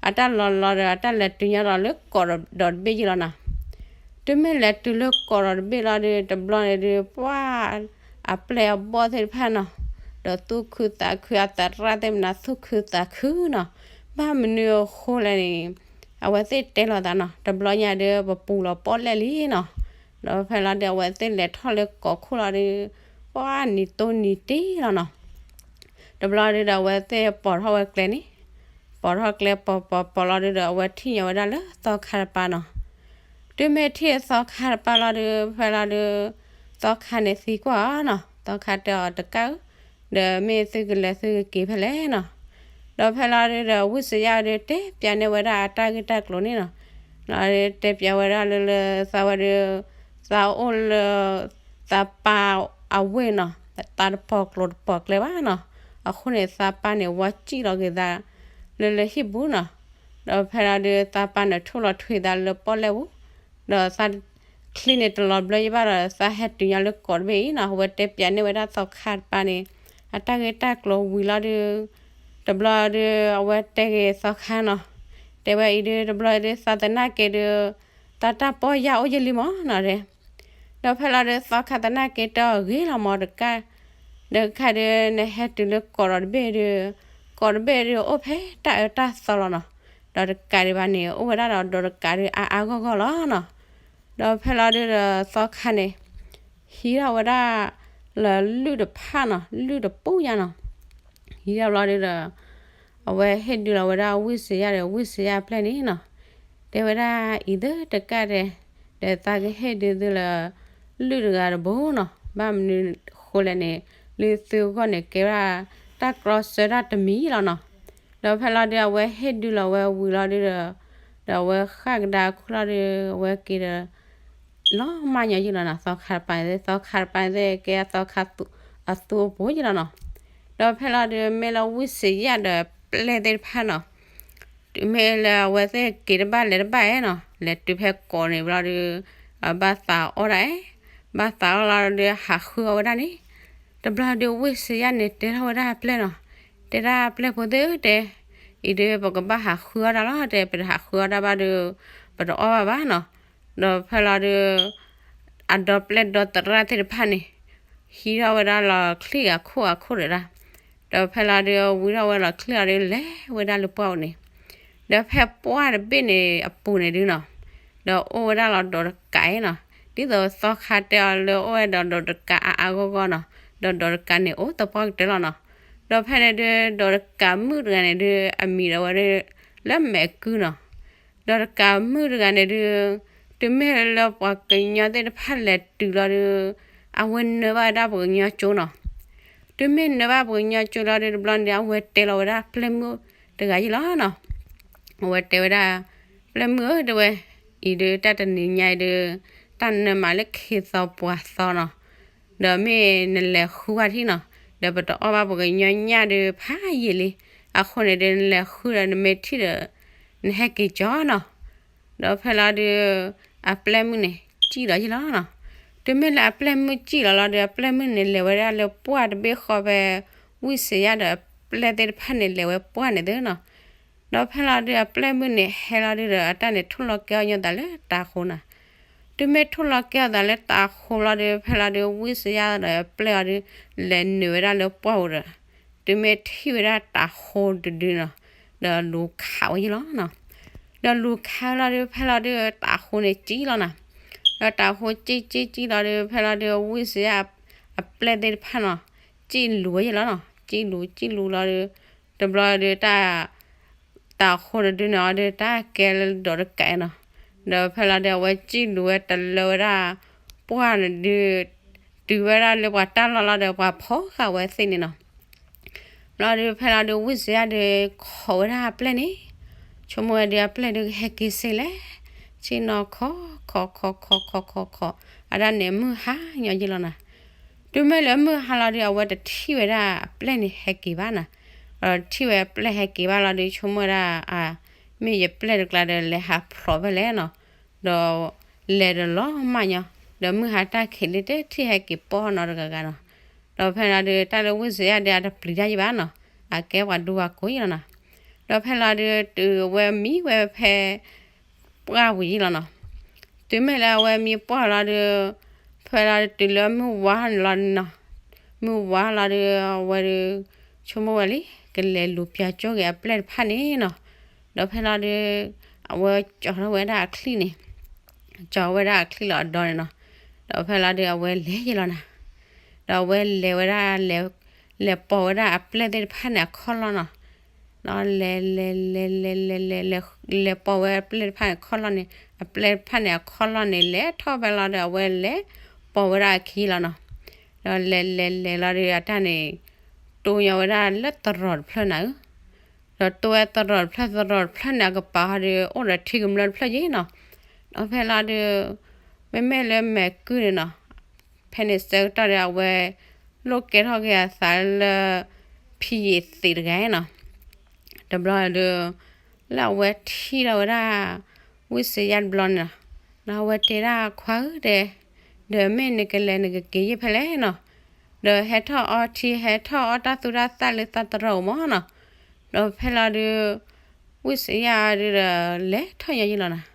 အတၢ်လီၤလီၤဒီး အတၢ်လဲၤတုၤညီဒီးလၢကိးဒီးတဘ့ၣ်ယံၤလီၤနီၤ. တုၤမ့ၢ်လဲၤတုၤလၢကိးဒီးတဘ့ၣ်လီၤဒုး တဘျီန့ၣ်ဒုး ပှၢ် အပျဲၢ်အဘီၣ်သ့ၣ်တဖၣ်နီၤ, ဒီးသူၣ်ခုသးခု အသရၣ်သ့ၣ်မနုၤသူၣ်ခုသးခုနီၤ. ဘၣ်မနုၤအဃိလဲၣ်န့ၣ်, အဝဲသ့ၣ်တဲလိာ်သးနီၤ, တဘျီညါဒုး ပပူၤလီၤပီၣ်လဲၣ်လံနီၤ. ဒီးဖဲလီၤဒုး အဝဲသ့ၣ်လဲၤထီၣ်လၢကိးခိၣ်လီၤဒုး, ပှၢ်နံၤတိၢ်နံၤတ့ၢ်လီၤနီၤ. တဘျီဒုးဒီး အဝဲသ့ၣ်ပိာ်ထီၣ်ဝဲကျဲန့ၣ်, ပိာ်ထီၣ်ကျဲပိာ်ပိာ်ပိာ်လီၤဒုးဒီး အဝဲထံၣ်ညီဝဲဒၣ်လၢသီခါတပၤနီၤ. တုၤမ့ၢ်ထံၣ်သီခါတပၤလီၤဒုး ဖဲလီၤဒုး, သီခါန့ၣ်သံကွၢ်အီၤနီၤ, သီခါတဲအီၤတကၣ်ဧၢ, ဒီးမ့ၢ်သုကလဲၤသုကက့ၤဖဲလဲၣ်နီၤ. ဒီးဖဲလီၤဒုးဒီး ဝံၣ်စယၣ်ဒုးတဲပၠးန့ၢ်ဝဲဒၣ်အတၢ်ဂ့ၢ်တၢ်ကျိၤန့ၣ်နီၤ. လီၤဒုးတဲပၠးဝဲဒၣ်လၢလၢသးဝဲဒုး, သးအိၣ်လၢ သးပၢ်အဝ့ၢ်နီၤ, သးတပိာ်ကျိၤတပိာ်ကျဲဘၣ်နီၤ. အဃိန့ၣ် သးပၢ်န့ၣ် ဝါစံၣ်လီၤက့ၤသး လၢလၢဟံၣ်ပူၤနီၤ. ဒီးဖဲလီၤဒုး သးပၢ်န့ၣ် ထိၣ်လီၤထွံသးလၢပီၣ်လဲၣ်ပူၤ, ဒီးသးချံန့ၣ်တလီၤဘျၢယဘၣ်ဒီး သးဟဲတုၤညီလၢကိးတဘ့ၣ်အံၤနီၤ. အဝဲတဲပၠးန့ၢ်ဝဲဒၣ်သီခါတပၤန့ၣ် အတၢ်ဂ့ၢ်တၢ်ကျိၤဝံၤလီၤဒုး, တဘျီဒုး အဝဲတဲက့ၤသီခါနီၤ, တဲဝဲအံၤဒုး တဘျီဒုး သးသနာ်က့ဒုး သးတၢ်ပီၢ်ယၢ်အိၣ်ယလံမးနီၤဒဲး. ဒီးဖဲလီၤဒုး သီခါသနာ်က့တဲအီၤဂ့ၤလီၤမးတကၣ်, ဒီးတကၣ်ဒုး နဟဲတုၤလၢကိးဒီးတဘ့ၣ်ဒုး, ကိးတဘ့ၣ်ဒုးအိၣ်ဖဲတၢ်အၢတၢ်သီလီၤနီၤ. ဒီးတကးဒံးဘၣ်န့ၣ် အိၣ်ဝဲဒၣ်ဒီးဒီးတကးဒုးအါအါဂီၢ်ဂီၢ်လီၤနီၤ. ဒီးဖဲလီၤဒုးဒီးသီခါန့ၣ် ဟံးထီၣ်ဝဲဒၣ်လၢလုၢ်တဖၣ်နီၤ, လုၢ်တပူၤညါနီၤ. ဟံးထီၣ်ဘျီဒုးဒီး အဝဲဟ့ၣ်ဒုးလီၤဝဲဒၣ်ဝံၣ်စယၣ်ဒီး ဝံၣ်စယၣ်အပျဲၢ်န့ၣ်နီၤ, တဲဝဲဒၣ်အံၤသုတကၣ်တဲ, ဒီးသးကဟ့ၣ်ဒုးသုလၢ လုၢ်တဂၤတဘိနီၤ, ဘၣ်မနုၤဃိလဲၣ်န့ၣ် လုၢ်သုဂီၢ်န့ၣ်ကဲဝဲဒၣ်တၢ်ကြီဆၢတၢ်တမံၤလီၤနီၤ. ဒီးဖဲလီၤဒုး အဝဲဟ့ၣ်ဒုးလီၤဝဲဝံၤလီၤဒုးဒီး ဒီးအဝဲဃၣ်ကဒါခူၣ်လီၤဒုး အဝဲက့ၤဒီး လီၤမၢ်ညီယုၢ်လီၤနီၤ. သီခါတပၤန့ၣ် သီခါတပၤန့ၣ်ကဲအသီခါအသူအပူၤယုၢ်လီၤနီၤ. ဒီးဖဲလီၤဒုး မ့ၢ်လၢဝံၣ်စယၣ်ဒီးပျဲၢ်သ့ၣ်တဖၣ်နီၤ, တုၤမ့ၢ်လၢအဝဲသ့ၣ်က့ၤတဘၣ်လဲၤတဘၣ်နီၤ, လဲၤတုၤဖဲကိးန့ၣ်ဘျီဒုး အဘၣ်သးအီၣ်ဒၣ်အဲ, ဘၣ်သးအီၣ်လီၤဒုး ဟးဃုအီၣ်ဝဲဒၣ်န့ၣ်, တဘျီဒုးဝံၣ်စယၣ်န့ၣ်တဲထီၣ်ဝဲဒၣ်အပျဲၢ်နီၤ, တဲဒၣ်ပျဲၢ်ဖိသ့ၣ်ဧၢတဲ, အံၤဒုးပကဘၣ်ဟးဃုအီၣ်ဒၣ်လီၤတဲ, ပတဟးဃုအီၣ်ဒၣ်ဘၣ်ဒုး ပတအီၣ်ဘၣ်ဘၣ်နီၤ. ဒီးဖဲလီၤဒုး အဒီပျဲၢ်ဒီသရၣ်သ့ၣ်တဖၣ်န့ၣ် ဟံးထီၣ်ဝဲဒၣ်လီၤချံၣ်အခိၣ်အခိၣ်ဒၣ်, ဒီးဖဲလီၤဒုးဝံထီၣ်ဝဲလီၤချံၣ်အီၤဒုး လဲၤဝဲဒၣ်လၢပှၢ်အိၣ်န့ၣ်, ဒီးဖဲပှၢ်တဘ့ၣ်န့ၣ်အပူၤန့ၣ်ဒုးနီၤ, ဒီးအိၣ်ဝဲဒၣ်လီၤဒီးတကးနီၤ, ဒ်သိးသီခါတဲအီၤလၢအိၣ်ဝဲဒီးဒီးတကးအါအါဂီၢ်ဂီၢ်နီၤ, ဒီးဒီးတကးန့ၣ်အိၣ်သပှၢ်ကတၢၢ်လီၤနီၤ. ဒီးဖဲန့ၣ်ဒုး ဒီးတကးမုၣ်တဂၤန့ၣ်ဒုး အမံၤဒီးဝဲဒၣ် လၢမဲာ်ကုနီၤ. ဒီးတကးမုၣ်တဂၤန့ၣ်ဒုး တုၤမ့ၢ်လၢပှၤကညီသ့ၣ်တဖၣ်လဲၤတုၤလီၤဒုး အဝဲနၢဘၣ်ဝဲဒၣ်ပှၤကညီကၠိနီၤ. တုၤမ့ၢ်နၢဘၣ်ပှၤကညီကၠိလီၤဒုး တဘျီန့ၣ် အဝဲတဲလီၤဝဲဒၣ်ပျဲၢ်မုၣ်တဂၤယုၢ်လီၤနီၤ. အဝဲတဲဝဲဒၣ် ပျဲၢ်မုၣ်ဧၢ တဲဝဲ, အံၤဒုးတၢ်တနံၤညါအံၤဒုး တၢ်နၢမးလၢခံသီပှၤသီနီၤ. ဒီးမ့ၢ်နလဲၤဃုဝဲထံၣ်နီၤ, ဒီးပတအီၣ်ဘၣ်ပှၤကညီညၣ်ဒုးဖးယံာ်လံ, အဃိန့ၣ်ဒုး နလဲၤဃုဒီးနမ့ၢ်ထံၣ်ဒီး နဟဲက့ၤကၠီနီၤ. ဒီးဖဲလီၤဒုး အပျဲၢ်မုၣ်န့ၣ် စံၣ်လီၤယုၢ်လီၤနီၤ. တုၤမ့ၢ်လၢအပျဲၢ်မုၣ်စံၣ်လီၤလီၤဒုး အပျဲၢ်မုၣ်န့ၣ်လဲၤဝဲဒၣ်လၢပှၢ်တဘ့ၣ်ဃီဖဲ ဝံၣ်စယၣ်ဒီးအပျဲၢ်သ့ၣ်တဖၣ်န့ၣ်လဲၤဝဲပှၢ်န့ၣ်သုနီၤ. ဒီးဖဲလီၤဒုး အပျဲၢ်မုၣ်န့ၣ်ဟဲလီၤဒုးဒီး အတၢ်န့ၣ်ထိၣ်လီၤကဲအီၤညီသးလၢတၤဃိနီၤ. တုၤမ့ၢ်ထိၣ်လီၤကဲအီၤသးလၢတၤဃိလီၤဒုး ဖဲလီၤဒုး ဝံၣ်စယၣ်ဒီးအပျဲၢ်အီၤဒုး လဲၤနုာ်ဝဲဒၣ်လၢပှၢ်ပူၤဒီး တုၤမ့ၢ်ထံၣ်ဝဲဒၣ်တၤဃိတဒုနီၤ, ဒီးလူၤခးဝဲယုၢ်လီၤနီၤ. ဒီးလူၤခးလီၤဒုး ဖဲလီၤဒုး တၤဃိန့ၣ်စံၣ်လီၤနီၤ. ဒီးတၤဃိစံၣ်စံၣ်စံၣ်လီၤဒုး ဖဲလီၤဒုး ဝံၣ်စယၣ်အပျဲၢ်သ့ၣ်တဖၣ်နီၤ စံၣ်လူၤဝဲယုၢ်လီၤနီၤ. စံၣ်လူၤစံၣ်လူၤလီၤဒုး တဘျီဒုးတၢ် တၤဃိတဒုန့ၣ်အီၤဒုး တၢ်ကဲလၢဒီးတကးနီၤ. ဒီးဖဲလီၤဒုး အဝဲစံၣ်လူၤဝဲတလၢဝဲဒၣ် ပှၢ်န့ၣ်ဒုး တုၤဝဲဒၣ်လၢပှၤတၢ်လီၢ်လီၤဒီး ပှၤဖီၣ်ဃာ်ဝဲသ့ၣ်န့ၣ်နီၤ. ဘျီဒုး ဖဲလီၤဒုး ဝံၣ်စယၣ်ဒုး ခိးဝဲဒၣ်အပျဲၢ်န့ၣ်, ဆိကမိၣ်ဝဲဒုးအပျဲၢ်ဒုးကဟဲက့ၤစ့လဲၣ်, ဆ့ၣ်နီၤခီ ခီ ခီ ခီ ခီ ခီ ခီ ခီ အဒၣ်န့ၣ်မုၢ်ဟါညီယ့ၢ်လီၤနၤ. တုၤမ့ၢ်လၢမုၢ်ဟါလီၤဒုး အဝဲတထံၣ်ဝဲဒၣ်အပျဲၢ်န့ၣ်ဟဲက့ၤဘၣ်နၤ. ဒီးထံၣ်ဝဲအပျဲၢ်ဟဲက့ၤဘၣ်လီၤဒုး ဆိကမိၣ်ဝဲဒၣ် အ မ့ၢ်ယပျဲၢ်တကျါဒီးလဲၤဟးဖျိးဖဲလဲၣ်နီၤ. ဒီးလဲၤတလီၤမၢ်ညီ, ဒီးမုၢ်ဟါတၢ်ခံးလံ တထံၣ်ဟဲက့ၤပိာ်နီတဂၤဂၤနီၤ. ဒီးဖဲလီၤဒုး တၢ်လၢဝံၣ်စံယၣ်ဒုးအတပျံၤတၢ်ယံဘၣ်နီၤ, အကဲပှၤဒူပှၤကိးယ့ၢ်လီၤနီၤ. ဒီးဖဲလီၤဒုး တုၤအဝဲမံဝဲဖဲ ပှၢ်ဝံၤယ့ၢ်လီၤနီၤ. တုၤမ့ၢ်လၢအဝဲမံပှၢ်လီၤဒုး ဖဲလီၤဒုးတုၤလၢမုၢ်ဝါန့ၣ်လီၤနီၤ. မုၢ်ဝါလီၤဒုး အဝဲဒုး ဆိကမိၣ်ဝဲလံ ကလဲၤလူၤပျၢ်ကၠိက့ၤအပျဲၢ်တဖၣ်န့ၣ်နီၤ. ဒီးဖဲလီၤဒုး အဝဲကၠီထီၣ်ဝဲဒၣ်အချံၣ်န့ၣ်, ကၠီဝဲဒၣ်အချံၣ်လီၤအဒီန့ၣ်နီၤ. ဒီးဖဲလီၤဒုးအဝဲလဲၤယ့ၢ်လီၤနၤ. ဒီးအဝဲလဲၤဝဲဒၣ် လဲၤပိာ်ဝဲဒၣ်အပျဲၢ်သ့ၣ်တဖၣ်န့ၣ်အခီၣ်လီၢ်နီၤ. ဒီးလဲၤလဲၤလဲၤလဲၤလဲၤလဲၤ လဲၤပိာ်ဝဲအပျဲၢ်တဖၣ်န့ၣ်အခီၣ်လီၢ်န့ၣ် အပျဲၢ်တဖၣ်န့ၣ်အခီၣ်လီၢ်န့ၣ် လဲၤထီၣ်ဖဲလီၤဒီး အဝဲလဲၤပိာ်ဝဲဒၣ်အခံလီၤနီၤ. ဒီးလဲၤလဲၤလဲၤလီၤဒုးအတၢ်န့ၣ် တိၢ်ညီဝဲဒၣ်လၢသရိာ်တဖျၢၣ်နၤဧၢ. ဒီးတိၢ်ဝဲသရိာ်တဖျၢၣ် သရိာ်တဖျၢၣ်န့ၣ် အကပၤဟီဒုး အိၣ်ဒီးထံကမျၢၢ်တဖျၢၣ်ယ့ၢ်နီၤ. ဒီးဖဲလီၤဒုး မ့မ့ၢ်လၢမဲာ်ကုၢ်န့ၣ်နီၤ ဖဲန့ၣ်ဆၢကတီၢ်ဒီး အဝဲလိၣ်ကဲထီၣ်က့ၤအသးလၢ ဖံယံာ်သံးတဂၤနီၤ. တဘျီဒုး လၢအဝဲထံၣ်ထီၣ်ဝဲဒၣ် ဝံၣ်စံယၣ်တဘျီန့ၣ်နီၤ, ဒီးအဝဲတဲဒၣ်ခွါဧၢတဲ, ဒီးမ့ၢ်နကလဲၤနကက့ၤယ့ၢ်ဖဲလဲၣ်နီၤ, ဒီးဟဲထီၣ်အီထံ ဟဲထီၣ်အီတၢ်သူတၢ်သၣ်လၢသးသရိာ်မၢ်နီၤ. ဒီးဖဲလီၤဒုး ဝံၣ်စံယၣ်ဒုးဒီး လဲၤထီၣ်ညီယ့ၢ်လီၤနီၤ.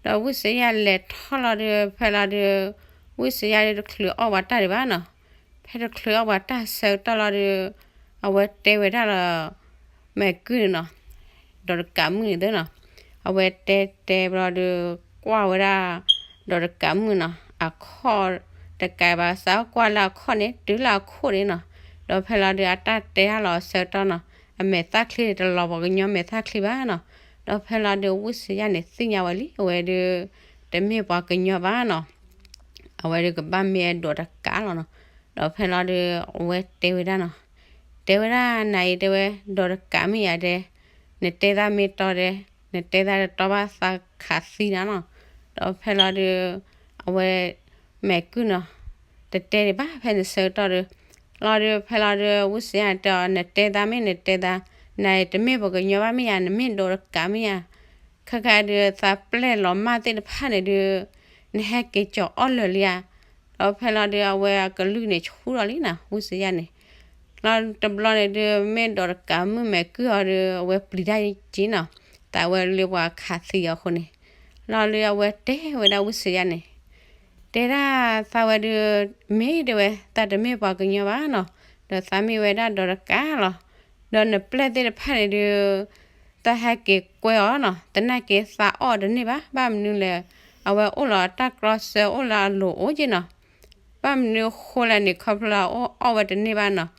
ဒီးဝံၣ်စံယၣ်လဲၤထီၣ်လီၤဒုး ဖဲလီၤဒုး ဝံၣ်စံယၣ်ဒုးတချုးအီၣ်ဝဲတၢ်ဒံးဘၣ်နီၤ. ဖဲတချုးအီၣ်ဝဲတၢ်ဆၢကတီၢ်လီၤဒုး အဝဲတဲဝဲဒၣ်လၢ မဲာ်ကုၢ်န့ၣ်နီၤ, ဒီးတကးမုၣ်န့ၣ်သ့နီၤ, အဝဲတဲတဲဘျီဒုး ကွၢ်ဝဲဒၣ် ဒီးတကးမုၣ်နီၤ အခီၣ်တကးဘၣ် စးကွၢ်လၢအခီၣ်န့ၣ် တုၤလၢအခိၣ်န့ၣ်နီၤ. ဒီးဖဲလီၤဒုးအတၢ်တဲတၢ်လီၤအဆၢကတီၢ်နီၤ, အမဲာ်သၣ်ချံန့ၣ် တလီၤပှၤကညီမဲာ်သၣ်ချံဘၣ်နီၤ. ဒီးဖဲလီၤဒုး ဝံၣ်စံယၣ်န့ၣ်သ့ၣ်ညါဝဲလံ အဝဲဒုး တမ့ၢ်ပှၤကညီဘၣ်နီၤ. အဝဲဒုးကဘၣ်မ့ၢ်အဲၣ်ဒိးတကးလီၤနီၤ. ဒီးဖဲလီၤဒုး အဝဲတဲဝဲဒၣ်နီၤ, တဲဝဲဒၣ်နၤအံၤတဲဝဲ ဒီးတကးမုၣ်ယၤတဲ, နတဲသးမ့ၢ်တီတဲ, နတဲသးတတီဘၣ်သးခးသံနၤနီၤ. ဒီးဖဲလီၤဒုး အဝဲ မဲာ်ကုၢ်နီၤ တတဲဒံးဘၣ်ဖဲန့ၣ်ဆၢကတီၢ်ဒုး, လီၤဒုးဖဲလီၤဒုး ဝံၣ်စံယၣ်တဲအီၤ နတဲသးမ့ၢ်နတဲသး, နတမ့ၢ်ပှၤကညီဘၣ်မ့ၢ်ယၤ နမ့ၢ်ဒီးတကးမ့ၢ်ယၤ, ခဲခါဒုးသးပျဲၢ်လီၤမၢ်သ့ၣ်တဖၣ်န့ၣ်ဒုး နဟဲက့ၤကၠီၤအီၣ်လၢာ်လံဧါ. ဒီးဖဲလီၤဒုး အဝဲအကလုၢ်န့ၣ်ဆူၣ်ထီၣ်လံနီၤ ဝံၣ်စံယၣ်န့ၣ်. လီၤတဘျီန့ၣ်ဒုး မ့ၢ်ဒီးတကးမုၣ်မဲာ်ကုၢ်အီၤဒုး အဝဲပျံၤတၢ်က့နီၤ, သးဝဲလၢပှၤခးသံအီၤအဃိန့ၣ်, လီၤလၢအဝဲတဲဝဲဒၣ်ဝံၣ်စံယၣ်န့ၣ် တဲဒၣ်သးဝဲဒုး မ့ၢ်တဲဝဲ သးတမ့ၢ်ပှၤကညီဘၣ်နီၤ, ဒီးသးမ့ၢ်ဝဲဒၣ်ဒီးတကးလီၤ. ဒီးနပျဲၢ်သ့ၣ်တဖၣ်န့ၣ်ဒုး သးဟဲက့ၤကွဲအီၤနီၤ, သနာ်က့သးအီၣ်တန့ၢ်ဘၣ်, ဘၣ်မနုၤလဲၣ်, အဝဲအိၣ်လီၤအတၢ်ကျီဆၢအိၣ်လၢအလိၤအိၣ်က့နီၤ. ဘၣ်မနုၤအဃိလဲၣ်န့ၣ် ခီဖျိလၢအအိၣ်အီၣ်ဝဲတန့ၢ်ဘၣ်နီၤ,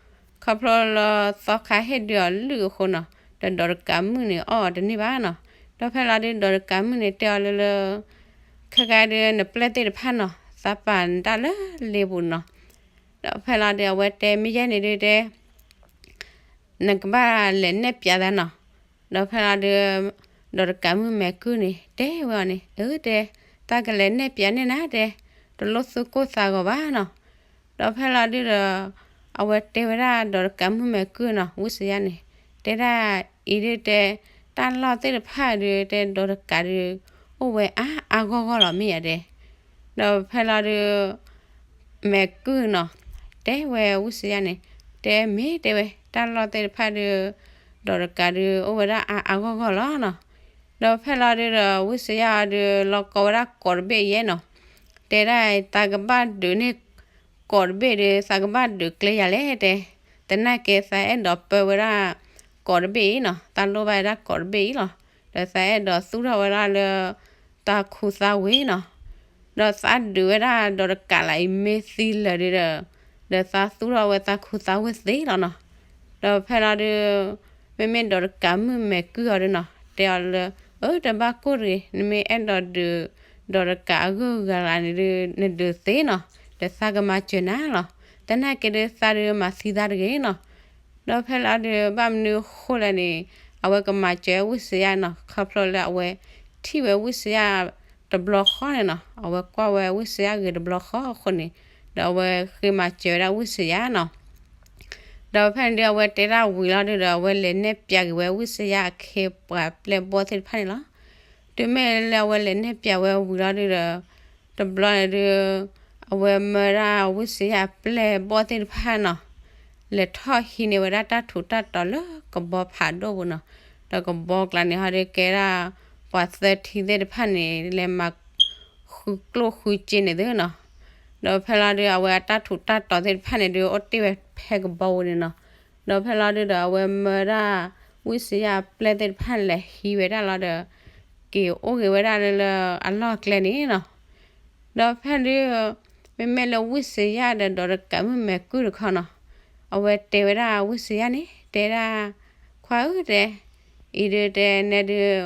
ခီဖျိလၢသီခါဟ့ၣ်ဒုးအီၤလုၢ်အဃိနီၤ, ဒီးဒီးတကးမုၣ်န့ၣ်အီၣ်အီၤတန့ၢ်ဘၣ်နီၤ. ဒီးဖဲလီၤဒုး ဒီးတကးမုၣ်န့ၣ်တဲအီၤလၢလၢ ခဲခါဒုး နပျဲၢ်သ့ၣ်တဖၣ်နီၤ သးပာ်နတၢ်လၢလ့ပူၤနီၤ. ဒီးဖဲလီၤဒုးအဝဲတဲမ့ၢ်ယဲန့ၣ်ဒုးတဲ နကဘၣ်လဲၤနဲၣ်ပျးသးနီၤ. ဒီးဖဲလီၤဒုး ဒီးတကးမုၣ်မဲာ်ကုၢ်န့ၣ် တဲဝဲအီၤန့ၣ် အၢတဲ, သးကလဲၤနဲၣ်ပျးန့ၢ်နၤတဲ, တလိၣ်သူၣ်ကိၢ်သးဂီၤဘၣ်နီၤ. ဒီးဖဲလီၤဒုးဒီး အဝဲတဲဝဲဒၣ်ဒီးတကးမုၣ်မဲာ်ကုၢ်နီၤ ဝံၣ်စံယၣ်န့ၣ် တဲဒၣ်အံၤဒုးတဲ တၢ်လီၢ်သ့ၣ်တဖၣ်ဒုးတဲ ဒီးတကးဒုး အိၣ်ဝဲအါအါဂီၢ်ဂီၢ်လီၤမ့ၢ်ယၤတဲ. ဒီးဖဲလီၤဒုး မဲာ်ကုၢ်နီၤ တဲဝဲဝံၣ်စံယၣ်န့ၣ် တဲမ့ၢ်တဲဝဲ တၢ်လီၢ်သ့ၣ်တဖၣ်ဒုး ဒီးတကးဒုး အိၣ်ဝဲဒၣ်အါအါဂီၢ်ဂီၢ်လီၤနီၤ. ဒီးဖဲလီၤဒုးဒီး ဝံၣ်စံယၣ်အီၤဒုး လီၤကီဝဲဒၣ်ကိးတဘ့ၣ်ယဲနီၤ. တဲဒၣ်သးကဘၣ်ဒုးန့ၢ် ကိးတဘ့ၣ်ဒုး သးကဘၣ်ဒုးကျဲယၤလဲၣ်တဲ. သနာ်က့သးအဲၣ်ဒိးပၢဝဲဒၣ် ကိးတဘ့ၣ်အံၤနီၤ, သးလိၣ်ဘၣ်ဝဲဒၣ်ကိးတဘ့ၣ်အံၤလီၤ. ဒီးသးအဲၣ်ဒိးသူၣ်ထီၣ်ဝဲဒၣ်လၢ သးခူသးဝ့ၢ်နီၤ. ဒီးသးဒုးဝဲဒၣ်ဒီးတကးလၢအံၤမ့ၢ်သံလၢာ်ဒုးဒီး ဒီးသးသူၣ်ထီၣ်ဝဲသးခူသးဝ့ၢ်သ့လီၤနီၤ. ဒီးဖဲလီၤဒုး မ့မ့ၢ်ဒီးတကးမုၣ်မဲာ်ကုၢ်အီၤဒုးနီၤ တဲအီၤလၢ အၢ တဘၣ်ကိၢ်တဂ့ၤ, နမ့ၢ်အဲၣ်ဒိးဒုး ဒီးတကးအဂုၤအဂၤလၢန့ၣ်ဒုး နဒုးသ့နီၤ, ဒီးသးကမၤစၢၤနၤလီၤ. သနာ်က့ဒုးသးဒုးမၤသံသးတဂ့ၤနီၤ. ဒီးဖဲလီၤဒုး ဘၣ်မနုၤအဃိလဲၣ်န့ၣ် အဝဲကမၤစၢၤဝံၣ်စယၣ်နီၤ, ခီဖျိလၢအဝဲထံၣ်ဝဲဝံၣ်စယၣ်တဘျီဃီန့ၣ်နီၤ, အဝဲကွၢ်ဝဲဝံၣ်စယၣ်ဂ့ၤတဘျီဃီအဃိန့ၣ်, ဒီးအဝဲဃ့မၤစၢၤဝဲဒၣ်ဝံၣ်စယၣ်နီၤ. ဒီးဖဲန့ၣ်ဒုး အဝဲတဲဒၣ်ဝံၤလီၤဒုးဒီး အဝဲလဲၤနဲၣ်ပၠးက့ၤဝဲဝံၣ်စယၣ်အခ့ပှၤပျဲၢ်ဘီၣ်သ့ၣ်တဖၣ်န့ၣ်လီၤ. တုၤမ့ၢ်လၢအဝဲလဲၤနဲၣ်ပၠးဝဲဝံၤလီၤဒုးဒီး တဘျီန့ၣ်ဒုး အဝဲမၢဒၣ်ဝံၣ်စယၣ်ပျဲၢ်ဘီၣ်သ့ၣ်တဖၣ်နီၤ, လဲၤထီၣ်ဟံးန့ၢ်ဝဲဒၣ်တၢ်ထူးတၢ်တီၤလၢကဘီဖးဒိၣ်ပူၤနီၤ, ဒီးကဘီကျါန့ၣ်ဟီဒုးကဲဒၣ် ပှၤသၢထံသ့ၣ်တဖၣ်န့ၣ် လဲၤမၤဃုကျိၣ်ဃုစ့န့ၣ်သုနီၤ. ဒီးဖဲလီၤဒုး အဝဲအတၢ်ထူးတၢ်တီၤသ့ၣ်တဖၣ်န့ၣ်ဒုး အိၣ်တ့ၢ်ဝဲဖဲကဘီပူၤန့ၣ်နီၤ. ဒီးဖဲလီၤဒုးဒီး အဝဲမၢဒၣ် ဝံၣ်စယၣ်ပျဲၢ်သ့ၣ်တဖၣ်န့ၣ် လဲၤဟံးဝဲဒၣ်လီၤဒီး က့ၤအိၣ်ဂ့ၤဝဲဒၣ်လၢအလီၢ်ကျဲန့ၣ်နီၤ. ဒီးဖဲဒုး မ့မ့ၢ်လၢဝံၣ်စယၣ်ဒီးဒီးတကးမုၣ်မဲာ်ကုၢ်တခီနီၤ, အဝဲတဲဝဲဒၣ်ဝံၣ်စယၣ်န့ၣ် တဲဒၣ် ခွါဧၢတဲ, အံၤဒုးတဲနဲဒုး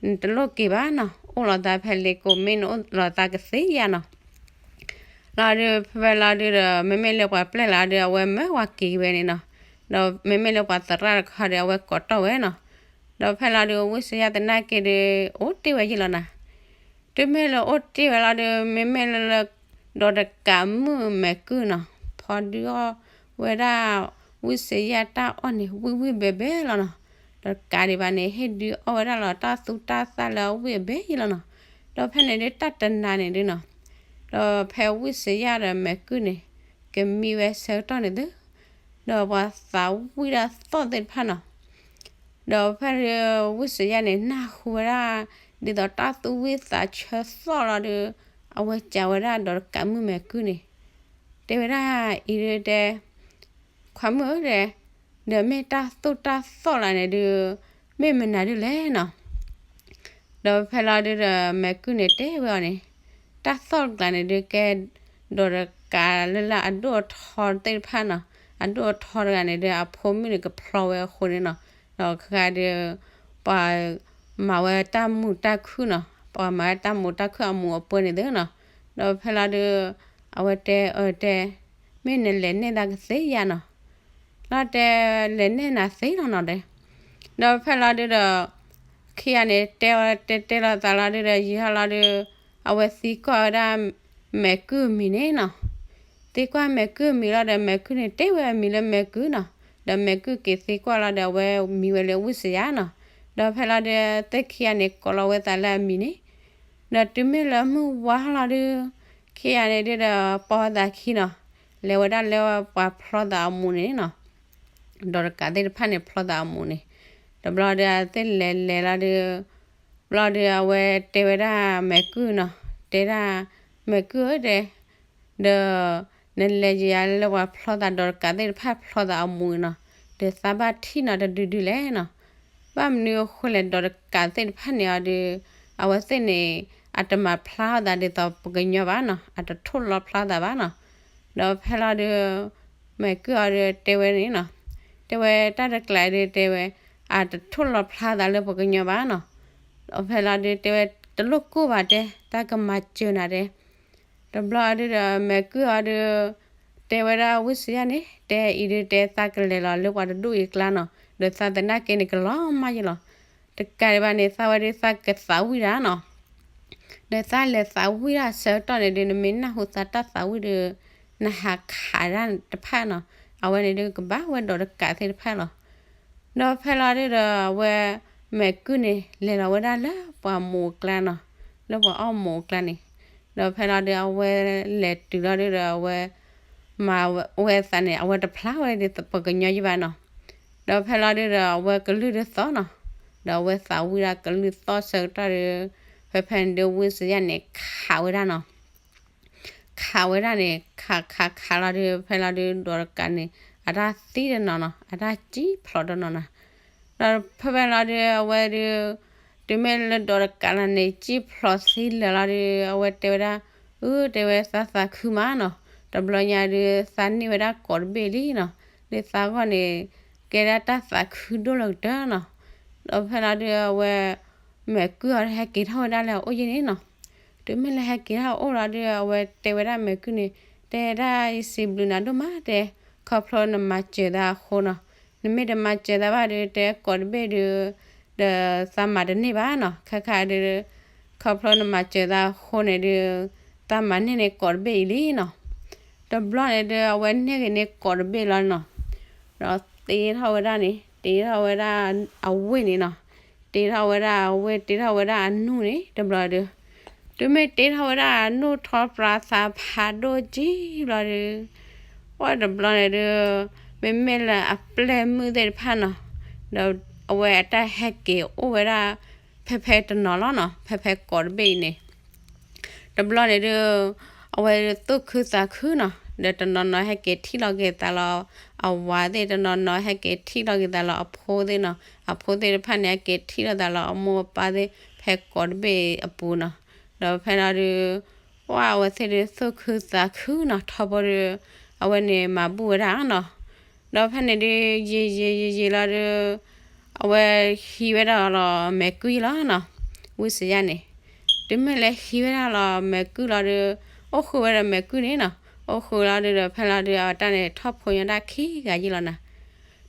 နတလိၣ်က့ၤဘၣ်နီၤ, အိၣ်လီၤသးဖဲလ့ကိးမ့ၢ်နအိၣ်လီၤသးကသ့ဧါနီၤ. လီၤဒုး ဖဲဖဲလီၤဒုးဒီး မ့မ့ၢ်လၢပှၤပျဲၢ်လီၤဒုး အဝဲမၢဝဲက့ၤဝဲန့ၣ်နီၤ. ဒီးမ့မ့ၢ်လၢပှၤသရၣ်တခီဒီး အဝဲကိးတီၢ်ဝဲနီၤ. ဒီးဖဲလီၤဒုး ဝံၣ်စယၣ်သနာ်က့ဒုး အိၣ်တ့ၢ်ဝဲယံာ်လီၤနၤ. တုၤမ့ၢ်လၢအိၣ်တ့ၢ်ဝဲလီၤဒုး မ့မ့ၢ်လၢ ဒီးတကးမုၣ်မဲာ်ကုၢ်နီၤ ဖီဒုးအီၣ်ဝဲဒၣ် ဝံၣ်စယၣ်တၢ်အီၣ်န့ၣ် ဝံၣ်ဝံၣ်ဘဲဘဲလီၤနီၤ. ဒီးတကးဒံးဘၣ်န့ၣ် ဟ့ၣ်ဒုးအီၣ်ဝဲဒၣ်လီၤတၢ်သူတၢ်သၣ်လၢအဝံၣ်အဘဲယံာ်လီၤနီၤ. ဒီးဖဲန့ၣ်ဒုးတၢ်တနၤန့ၣ်ဒုးနီၤ, ဒီးဖဲဝံၣ်စယၣ်ဒီးမဲာ်ကုၢ်န့ၣ် ကမံဝဲဆၢကတီၢ်န့ၣ်သု, ဒီးပှၤသးဝံၣ်တၢ်သီၣ်သ့ၣ်တဖၣ်နီၤ. ဒီးဖဲဒုး ဝံၣ်စယၣ်န့ၣ် နၢ်ဟူဝဲဒၣ် ဒ်သိးတၢ်သူၣ်ဝံၣ်သးဆၢသီၣ်လီၤဒုး အဝဲစံးဝဲဒၣ်ဒီးတကးမုၣ်မဲာ်ကုၢ်န့ၣ် တဲဝဲဒၣ်အံၤဒုးတဲ ခွါမုၣ်ဧၢတဲ, ဒီးမ့ၢ်တၢ်သူၣ်တၢ်သီၣ်လၢန့ၣ်ဒုး မ့ၢ်မနုၤဒုးလဲၣ်နီၤ. ဒီးဖဲလီၤဒုးဒီး မဲာ်ကုၢ်န့ၣ်တဲဝဲအီၤန့ၣ်, တၢ်သီၣ်တကျါန့ၣ်ဒုးကဲ ဒီးတကးလၢလၢအဒိၣ်အထီသ့ၣ်တဖၣ်နီၤ, အဒိၣ်အထီတဂၤန့ၣ်ဒုး အဖိမုၣ်န့ၣ်ကဖျီဝဲအဃိန့ၣ်နီၤ, ဒီးခဲခါဒုး ပှၤမၤဝဲတၢ်မုာ်တၢ်ခုၣ်နီၤ, ပှၤမၤဝဲတၢ်မုာ်တၢ်ခုၣ်အမူးအပှဲၤန့ၣ်သ့နီၤ. ဒီးဖဲလီၤဒုး အဝဲတဲအီၤတဲ မ့ၢ်နလဲၤနဲၣ်သးကသ့ဧါနီၤ. လီၤတဲ လဲၤနဲၣ်နၤသ့လီၤနီၤတဲ. ဒီးဖဲလီၤဒုးဒီး ခံဂၤန့ၣ် တဲအီၤတဲတဲလီၤသးလီၤဒုးဒီး ယံာ်ထီၣ်လီၤဒုး အဝဲသံကွၢ်ဝဲဒၣ် မဲာ်ကုၢ်အမံၤန့ၣ်နီၤ. သံကွၢ်မဲာ်ကုၢ်အမံၤလီၤဒီး မဲာ်ကုၢ်န့ၣ်တဲဝဲအမံၤလၢမဲာ်ကုၢ်နီၤ. ဒီးမဲာ်ကုၢ်က့ၤသံကွၢ်လီၤဒီး အဝဲမံဝဲလၢဝံၣ်စယၣ်နီၤ. ဒီးဖဲလီၤဒုး သ့ၣ်ခံဂၤန့ၣ် ကိးလီၤဝဲသးလၢအမံၤန့ၣ် ဒီးတုၤမ့ၢ်လၢမုၢ်ဝါလီၤဒုး ခံဂၤန့ၣ်ဒုးဒီး ပိာ်သးခံနီၤ, လဲၤဝဲဒၣ်လၢပှၤဖျီသးအမူးန့ၣ်နီၤ. ဒီးတကးသ့ၣ်တဖၣ်န့ၣ် ဖျီသးအမူးန့ၣ်, တဘျီဒီးသ့ၣ်လဲၤလဲၤလီၤဒုး ဘျီဒုးအဝဲတဲဝဲဒၣ်မဲာ်ကုၢ်နီၤ, တဲဒၣ် မဲာ်ကုၢ်ဧၢတဲ ဒီး နလဲၤယၤလၢပှၤဖျီသးဒီးတကးသ့ၣ်တဖၣ်ဖျီသးအမူးနီၤ, ဒီးသးဘၣ်ထံၣ်နီၤတဒုဒုလဲၣ်နီၤ. ဘၣ်မနုၤအဃိလဲၣ် ဒီးတကးသ့ၣ်တဖၣ်န့ၣ်အီၤဒုး အဝဲသ့ၣ်န့ၣ် အတမၤဖျါသးဒ်သိးပှၤကညီဘၣ်နီၤ, အတထိၣ်လီၤဖျါသးဘၣ်နီၤ. ဒီးဖဲလီၤဒုး မဲာ်ကုၢ်အီၤဒုးတဲဝဲန့ၣ်နီၤ, တဲဝဲတၢ်တကျးဒုးတဲဝဲ အတထိၣ်လီၤဖျါသးလၢပှၤကညီဘၣ်နီၤ. ဒီးဖဲလီၤဒုးတဲဝဲ တလိၣ်ကိၢ်ဘၣ်တဲ တၢ်ကမၤစၢၤနၤတဲ တဘျီအီၤဒုးဒီး မဲာ်ကုၢ်အီၤဒုး တဲဝဲဒၣ်ဝံၣ်စယၣ်န့ၣ် တဲအံၤဒုးတဲသးကလဲၤလီၤလၢပှၤတဒူၣ်အံၤကျါနီၤ, ဒီးသးသနာ်က့န့ၣ်ကလီၤမၢ်ယလီၤ. တကးဒံးဘၣ်န့ၣ် သးဝဲဒုးသးကသးဝံၣ်တၢ်နီၤ, ဒီးသးလဲၤသးဝံၣ်တၢ်ဆၢကတီၢ်န့ၣ်ဒုး နမ့ၢ်နၢ်ဟူသးတၢ်သးဝံၣ်ဒုး နဟးခးဒၣ်တဖၣ်နီၤ, အဝဲန့ၣ်ဒုးကဘၣ်ဝဲဒီးတကးသ့ၣ်တဖၣ်လီၤ. ဒီးဖဲလီၤဒုးဒီး အဝဲ မဲာ်ကုၢ်န့ၣ် လဲၤလီၤဝဲဒၣ်လၢပှၤမူးအကျါနီၤ, လၢပှၤအီၣ်မူးအကျါန့ၣ်, ဒီးဖဲလီၤဒုး အဝဲလဲၤတုၤလီၤဒုးဒီး အဝဲမၤဝဲသးန့ၣ် အဝဲတဖျါဝဲဒ်ပှၤကညီယဘၣ်နီၤ. ဒီးဖဲလီၤဒုးဒီး အဝဲကလုၢ်ဒုးသီၣ်နီၤ, ဒီးအဝဲသးဝံၣ်ဒၣ်ကလုၢ်သီၣ်ဆၢကတီၢ်ဒုး ဖဲဖဲန့ၣ်ဒုး ဝံၣ်စယၣ်န့ၣ် ခးဝဲဒၣ်နီၤ ခးဝဲဒၣ်န့ၣ် ခးခးခးလီၤဒုး ဖဲလီၤဒုး ဒီးတကးန့ၣ် အတၢ်သံတနီၤနီၤ အတၢ်စံၣ်ဖျိးတနီၤနီၤ. ဒီးဖဲဖဲလီၤဒုး အဝဲဒုး တုၤမ့ၢ်လၢဒီးတကးလီၤန့ၣ် စံၣ်ဖျိးသံလၢာ်လီၤဒုး အဝဲတဲဝဲဒၣ် အၢ တဲဝဲသးသးခုမးနီၤ, တဘျီညါဒုး သးန့ၢ်ဝဲဒၣ်ကိးတဘ့ၣ်လံနီၤ, ဒုးသးဂီၢ်န့ၣ် ကဲဒၣ်တၢ်သးခုဒိၣ်လၢကတၢၢ်နီၤ. ဒီးဖဲလီၤဒုး အဝဲ မဲာ်ကုၢ်အီၤဟဲက့ၤထီၣ်ဝဲဒၣ်လၢအအိၣ်ယဲန့ၣ်နီၤ. တုၤမ့ၢ်လၢဟဲက့ၤထီၣ်အိၣ်လီၤဒုး အဝဲတဲဝဲဒၣ်မဲာ်ကုၢ်န့ၣ် တဲဒၣ်ယစံးဘျုးနၤဒိၣ်မးတဲ, ခီဖျိနမၤစၢၤသးအဃိနီၤ, နမ့ၢ်တမၤစၢၤသးဘၣ်ဒီး တဲကိးတဘ့ၣ်ဒီး ဒီးသးမၤတန့ၢ်ဘၣ်နီၤ. ခဲခါဒီး ခီဖျိနမၤစၢၤသးအဃိန့ၣ်ဒီး သးမၤန့ၢ်န့ၢ်ကိးတဘ့ၣ်အံၤလံနီၤ. တဘျီန့ၣ်ဒီး အဝဲန့ၢ်ဂ့ၤန့ၢ်ကိးတဘ့ၣ်လီၤနီၤ. ဒီးတ့ထီၣ်ဝဲဒၣ်န့ၣ် တ့ထီၣ်ဝဲဒၣ်အဝ့ၢ်န့ၣ်နီၤ. တ့ထီၣ်ဝဲဒၣ်အဝ့ၢ် တ့ထီၣ်ဝဲဒၣ်အနူၢ်န့ၣ် တဘျီဒီး တုၤမ့ၢ်တ့ထီၣ်ဝဲဒၣ်အနူၢ်ထီပြးသးဖးဒိၣ်ကံဘျီဒီး အိၣ်တဘျီန့ၣ်ဒီး မ့မ့ၢ်လၢအပျဲၢ်မုၣ်သ့ၣ်တဖၣ်နီၤ, ဒီးအဝဲအတၢ်ဟဲက့ၤအိၣ်ဝဲဒၣ် ဖဲဖဲတနီၤလီၤနီၤ, ဖဲဖဲကိးတဘ့ၣ်အံၤန့ၣ် တဘျီန့ၣ်ဒီး အဝဲသူၣ်ခုသးခုနီၤ, ဒီးတနီၤနီၤဟဲက့ၤထံၣ်လီၤက့ၤသးလီၤအဝၤသ့ၣ်, တနီၤနီၤဟဲက့ၤထံၣ်လီၤက့ၤသးလီၤအဖိသ့ၣ်နီၤ, အဖိသ့ၣ်တဖၣ်န့ၣ် ဟဲက့ၤထံၣ်လီၤသးလီၤအမိၢ်အပၢ်သ့ၣ် ဖဲကိးတဘ့ၣ်အပူၤနီၤ. ဒီးဖဲလီၤဒီး ဝဲအဝဲသ့ၣ်ဒီးသူၣ်ခုသးခုနီၤ, ထီဘိဒီး အဝဲန့ၣ်မၤဘူၣ်ဝဲဒၣ်နီၤ. ဒီးဖဲန့ၣ်ဒီး ယံာ်ယံာ်ယံာ်ယံာ်လီၤဒီး အဝဲဟံးဝဲဒၣ်လီၤမဲာ်ကွံာ်လီၤနီၤ, ဝံစယါန့ၣ်. တုၤမ့ၢ်လၢဟံးဝဲဒၣ်လီၤမဲာ်ကွံာ်လီၤဒီး အိၣ်ဃုာ်ဝဲဒီးမဲာ်ကွံာ်န့ၣ်နီၤ, အိၣ်ဃုာ်လီၤဒီး ဒီးဖဲလီၤဒီး အတၢ်န့ၣ်ထီၣ်ဖိညီဒၣ်ခံဂၤယံာ်လီၤနီၤ.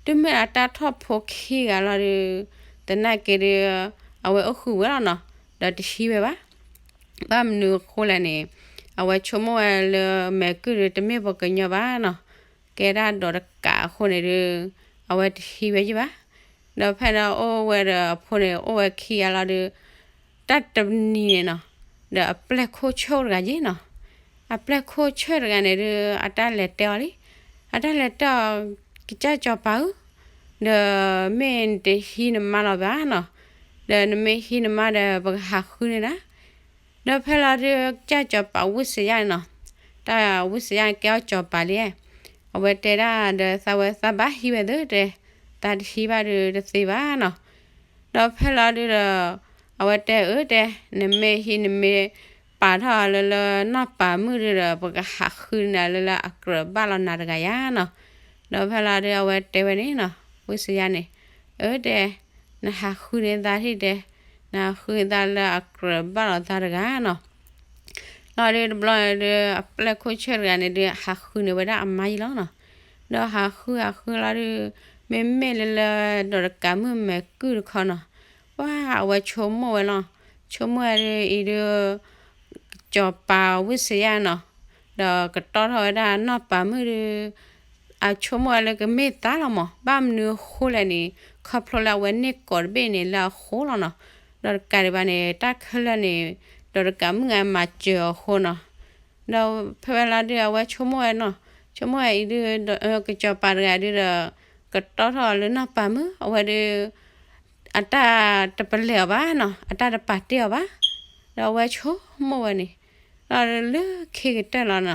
တုၤမ့ၢ်အတၢ်ထီၣ်ဖိခံဂၤလီၤဒီး သနာ်က့ဒီး အဝဲအိၣ်ဃုာ်ဝဲလီၤနီၤ, ဒီးတဟံးဝဲဘၣ်. ဘၣ်မနုၤအဃိလဲၣ်န့ၣ် အဝဲဆိကမိၣ်ဝဲလၢမဲာ်ကွံာ်ဒီးတမ့ၢ်ပှၤကညီဘၣ်နီၤ, ကဲဒၣ်ဒိးတကးအဃိန့ၣ်ဒီး အဝဲတဟံးဝဲယံၤဘၣ်. ဒီးဖဲန့ၣ်အိၣ်ဝဲဒီးအဖိန့ၣ် အိၣ်ဝဲခံဂၤလီၤဒီး တၢ်တနံၤန့ၣ်နီၤ, ဒီးအပျဲၢ်ခိၣ်ဆၢၣ်တဂၤယ့ၢ်နီၤ, အပျဲၢ်ခိၣ်ဆၢၣ်တဂၤန့ၣ်ဒီး အတၢ်လဲၤတဲအီၤလံ, အတၢ်လဲၤတဲအီၤ ကစၢ်စီၤပၤဧၢ, ဒီးမ့ၢ်နတဟံးနမါလီၤဘၣ်နီၤ, ဒီးနမ့ၢ်ဟံးနမါဒီး ပကဟးဃုန့ၢ်နၤ. ဒီးဖဲလီၤဒီး ကစၢ်စီၤပၤဝံစယါန့ၣ်နီၤ, တၢ်ဝံစယါန့ၣ်ကဲအီၣ်စီၤပၤလံ, အဝဲတဲဒၣ်ဒီးသးဝဲ သးဘၣ်ဟံးဝဲသ့တဲ, သးတဟံးဘၣ်ဒီးတသ့ဘၣ်နီၤ. ဒီးဖဲလီၤဒုးဒီး အဝဲတဲအၢတဲ, နမ့ၢ်ဟံးနမ့ၢ်ပာ်ထီၣ်လၢလၢနီၢ်ပၤမုၣ်ဒုးဒီး ပကဟးဃုန့ၢ်နၤလၢလၢအကြၢးဘၣ်လီၤနၤတဂၤယါနီၤ. ဒီးဖဲလီၤဒုးအဝဲတဲဝဲန့ၣ်နီၤ, ဝံစယါန့ၣ်, အၢတဲ, နဟးဃုန့ၢ်သးထံၣ်တဲ, နဟးဃုန့ၢ်သးလၢအကြၢးဘၣ်လီၤသးတဂၤနီၤ. လီၤဒုးတဘျီန့ၣ်ဒုး အပျဲၢ်ခိၣ်ဆၢၣ်တဂၤန့ၣ်ဒုး ဟးဃုန့ၢ်ဝဲဒၣ်အမါယံၤလီၤနီၤ. ဒီးဟးဃုဟးဃုလီၤဒုး မ့မ့ၢ်လၢလၢ ဒီးတကးမုၣ်မဲာ်ကုၢ်တခီနီၤ, ပှၤအဝဲဆိကမိၣ်ဝဲလီၤ. ဆိကမိၣ်ဝဲဒုးအံၤဒုး စီၤပၤဝံစယါနီၤ, ဒီးကတီၢ်ထီၣ်ဝဲဒၣ်နီၢ်ပၤမုၣ်ဒုး အဆိကမိၣ်ဝဲလၢကမ့ၢ်သးလီၤမး, ဘၣ်မနုၤအဃိလဲၣ်န့ၣ် ခီဖျိလၢအဝဲန့ၢ်ကိးတဘ့ၣ်န့ၣ်လၢအဃိလီၤနီၤ. ဒီးတကးဒံးဘၣ်န့ၣ် တၢ်ခဲလၢာ်န့ၣ် ဒီးတကးမုၣ်ဂၤမၤစၢၤအဃိနီၤ. ဒီးဖဲဝဲလီၤဒုးအဝဲဆိကမိၣ်ဝဲနီၤ, ဆိကမိၣ်ဝဲအံၤဒုး ကစီၤပၤတဂၤဒုးဒီး ကတီၢ်ထီၣ်အီၤလၢနီၢ်ပၤမုၣ် အဝဲဒုး အတၢ်တပလဲၤအီၤဘၣ်နီၤ, အတၢ်တပာ်တ့ၢ်အီၤဘၣ်. ဒီးအဝဲဆိကမိၣ်ဝဲန့ၣ် လီၤလၢခံကတၢၢ်လီၤနီ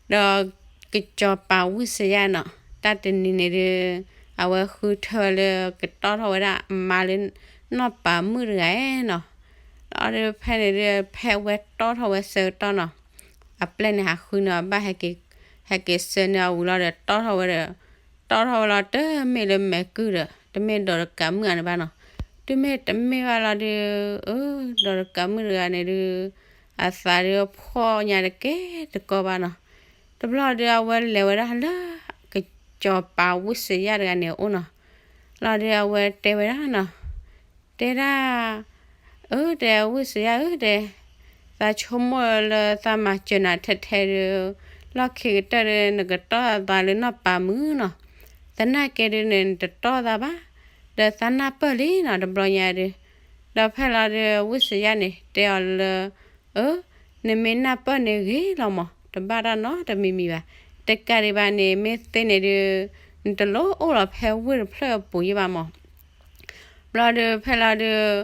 ၤ. ဒီးကစီၤပၤဝံစယါနီၤ, တၢ်တနံၤန့ၣ်ဒုး အဝဲဃုထၢလၢကတီၢ်ထီၣ်ဝဲဒၣ်အမါလၢ နီၢ်ပၤမုၣ်တဂၤနီၤ. လီၤဒုးဖဲန့ၣ်ဒုး ဖဲအဝဲတီၢ်ထီၣ်ဝဲဆၢကတီၢ်နီၤ, အပျဲၢ်န့ၣ်ဟးဃုန့ၢ်အီၤဘၣ် ဟဲက့ၤဆှၢန့ၢ်အီၤဝံၤလီၤဒီး တီၢ်ထီၣ်ဝဲဒီး တီၢ်ထီၣ်ဝဲလီၤ တမ့ၢ်လၢမဲာ်ကုၢ်ဒီး တမ့ၢ်ဒီးတကးမုၣ်ဂၤန့ၣ်ဘၣ်နီၤ. တုၤမ့ၢ်တမ့ၢ်ဘၣ်လီၤဒုး အၢ ဒီးတကးမုၣ်တဂၤန့ၣ်ဒုး အသးဒုးဖှီၣ်ညါတကဲတကီဘၣ်နီၤ. တဘျီဒုးအဝဲလဲၤဝဲဒၣ်လၢ ကစီၤပၤဝံစယါတဂၤန့ၣ်အအိၣ်နီၤ. လီၤဒုးအဝဲတဲဝဲဒၣ်နီၤ, တဲဒၣ် အၢ တဲဝံစယါဧၢတဲ, သးဆိကမိၣ်လၢသးမၤစၢၤနၤထဲထဲဒုး လီၢ်ခံကတၢၢ်ဒုး နကတီၢ်သးလၢနီၢ်ပၤမုၣ်နီၤ. သနာ်က့ဒုးန့ၣ် နတတီၢ်သးဘၣ်, ဒီးသးနၢ်ပၢၢ်လံနီၤ တဘျီညါဒုး. ဒီးဖဲလီၤဒုး ဝံစယါန့ၣ် တဲအီၤလၢ အၢ နမ့ၢ်နၢ်ပၢၢ်န့ၣ်ဂ့ၤလီၤမး တဘၣ်တၢ်နီတမံၤမံၤဘၣ်. တကးဒံးဘၣ်န့ၣ် မ့ၢ်သ့န့ၣ်ဒုး နတလိၣ်အိၣ်လီၤဖဲဝ့ၢ်တဖျၢၣ်အပူၤယံဘၣ်မး. ဘျီဒုးဖဲလီၤဒုး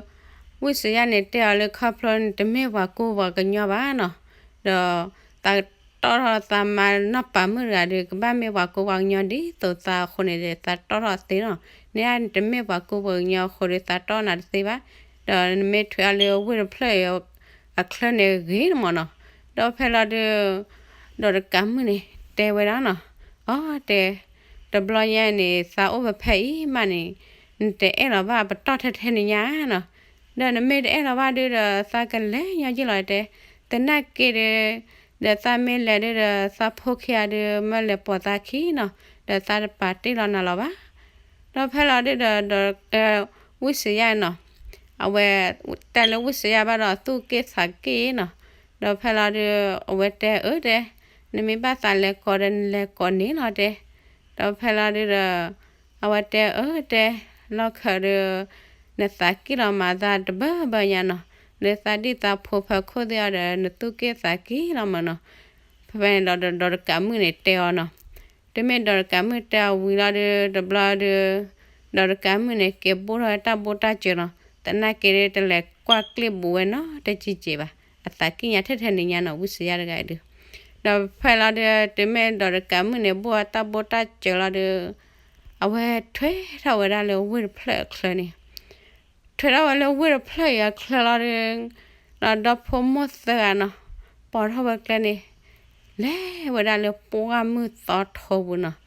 ဝံစယါန့ၣ်တဲအီၤလၢခီဖျိန့ၣ် တမ့ၢ်ပှၤကူပှၤကညီဘၣ်နီၤ. ဒီးသးတီၢ်ထီၣ်သးမါနီၢ်ပၤမုၣ်တဂၤဒုး ကဘၣ်မ့ၢ်ပှၤကူပှၤကညီဒ်သိးသးအဃိန့ၣ်ဒီး သးတီၢ်ထီၣ်သ့နီၤ. န့ၣ်တမ့ၢ်ပှၤကူပှၤကညီအဃိဒီး သးတီၢ်နၤတသ့ဘၣ်. ဒီးနမ့ၢ်ထွဲအီၤလၢဝ့ၢ်တဖျၢၣ်အချၢန့ၣ်ဂ့ၤန့ၣ်မးနီၤ. ဒီးဖဲလီၤဒုး ဒီးတကးမုၣ်န့ၣ် တဲဝဲဒၣ်နီၤ, အီတဲ တဘျီညါန့ၣ် သးအိၣ်ဖဲဖဲအံၤမးန့ၣ် နတအဲၣ်လီၤဘၣ်ပတီၢ်ထဲထဲန့ၣ်ညါနီၤ. ဒီးနမ့ၢ်တအဲၣ်လီၤဘၣ်ဒုးဒီး သးကလဲၤညီယံာ်လီၤတဲ. သနာ်က့ဒုး ဒီးသးမ့ၢ်လဲၤဒုးဒီး သးဖိခံဂၤဒုး မၢလဲၤပိာ်သးခံနီၤ. ဒီးသးတပာ်တ့ၢ်လီၤနၤလီၤဘၣ်. ဒီးဖဲလီၤဒုးဒီး ဒီး ဝံၣ်စယၣ်နီၤ, အဝဲ တဲလၢဝံၣ်စယၣ်ဘၣ်ဒီးသူၣ်က့ၣ်သးက့ၣ်နီၤ, ဒီးဖဲလီၤဒုး အဝဲတဲအၢတဲ, နမ့ၢ်ဘၣ်သးလဲၤကိးဒီးနလဲၤကိးန့ၣ်လီၤတဲ, ဒီးဖဲလီၤဒုးဒီး အဝဲတဲအၢတဲ, လီၢ်ခၢးဒီး နသးက့ၣ်လီၤမၤသးတဘၢဘၢညါနီၤ, လၢသးဒံၣ်သးဖိဖၢခိၣ်သ့ၣ်အီၤဒီး နသူၣ်က့ၣ်သးက့ၣ်လီၤမးနီၤ, ဖဲဖဲန့ၣ်ဒီး ဒီးတကးမုၣ်န့ၣ်တဲအီၤနီၤ, တမ့ၢ်ဒီးတကးမုၣ်တဲအီၤဝံၤလီၤဒုး တဘျီဒုး ဒီးတကးမုၣ်န့ၣ် က့ၤဘိၣ်ထီၣ်ဝဲတၢ်ဘိၣ်တၢ်စၢၤနီၤ, သနာ်က့ဒုး တလဲၤကွၢ်ကျ့ၣ်ဘူးဝဲနီတကံက့ဘၣ်, အသးက့ၣ်ညါထဲထဲန့ၣ်ညါနီၤ ဝံၣ်စယၣ်တဂၤအံၤဒုး, ဒီးဖဲလီၤဒုး တမ့ၢ်ဒီးတကးမုၣ်န့ၣ် ဘိၣ်ဝဲတၢ်ဘိၣ်တၢ်စၢၤလီၤဒုး အဝဲထွဲထီၣ်ဝဲဒၣ်လၢဝ့ၢ်တဖျၢၣ်အချၢန့ၣ် ထွဲထီၣ်ဝဲလၢဝ့ၢ်တဖျၢၣ်အံၤအချၢလီၤဒုး, ဒီးဒီဖိမိၢ်သၢဂၤနီၤ, ပိာ်ထီၣ်ဝဲကျဲန့ၣ်, လဲၤဝဲဒၣ်လၢပှၢ်မုၢ်သီထိပူၤနီၤ,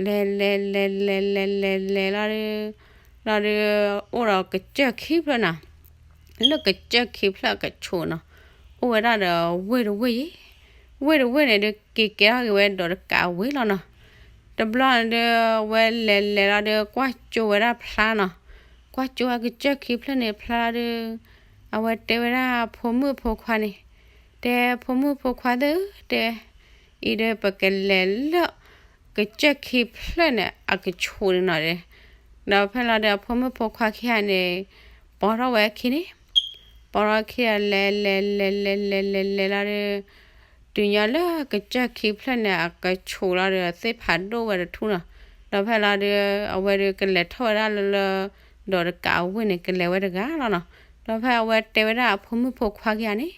လဲၤလဲၤလဲၤလဲၤလဲၤလဲၤလီၤဒုး, လီၤဒုး အိၣ်ဒီးကစၢၢ်ခံဖျၢၣ်နီၤ, လၢကစၢၢ်ခံဖျၢၣ်အကဆူးနီၤ, အိၣ်ဝဲဒၣ်ဒီးဝ့ၢ်တဝ့ၢ်အံၤ, ဝ့ၢ်တဝ့ၢ်န့ၣ်ဒုး က့ၤကဲထီၣ်က့ၤဝဲဒီးတကးဝ့ၢ်လီၤနီၤ, တဘျီန့ၣ်ဒုး အဝဲလဲၤလဲၤလီၤဒုး ကွၢ်ကၠိဝဲဒၣ်ဖျါနီၤ, ကွၢ်ကၠိဝဲကစၢၢ်ခံဖျၢၣ်န့ၣ်ဖျါလီၤဒုး, အဝဲတဲဝဲဒၣ်ဖိမုၣ်ဖိခွါန့ၣ်, တဲဖိမုၣ်ဖိခွါသ့ၣ်ဧၢ တဲ, အံၤဒီးပကလဲၤလၢ ကစၢၢ်ခံဖျၢၣ်န့ၣ် အကဆူးန့ၣ်နီၤဒဲ, ဒီးဖဲလီၤဒုး အဖိမုၣ်ဖိခွါခံဂၤန့ၣ် ပိာ်ထီၣ်ဝဲခံန့ၣ်, ပိာ်ထီၣ်ခံဂၤလဲၤလဲၤလဲၤလဲၤလဲၤလဲၤလီၤဒုး, တုၤညီလၢကစၢၢ်ခံဖျၢၣ်န့ၣ် အကဆူးလီၤဒုး သ့ၣ်ဖးဒိၣ်ဝဲတထူၣ်နီၤ, ဒီးဖဲလီၤဒုး အဝဲဒုးကလဲၤထီၣ်ဝဲဒၣ်လၢလၢ ဒီးတကးဝ့ၢ်န့ၣ် ကလဲၤဝဲတဂၤလီၤနီၤ, ဒီးဖဲအဝဲတဲဝဲဒၣ်အဖိမုၣ်ဖိခွါခံဂၤန့ၣ်,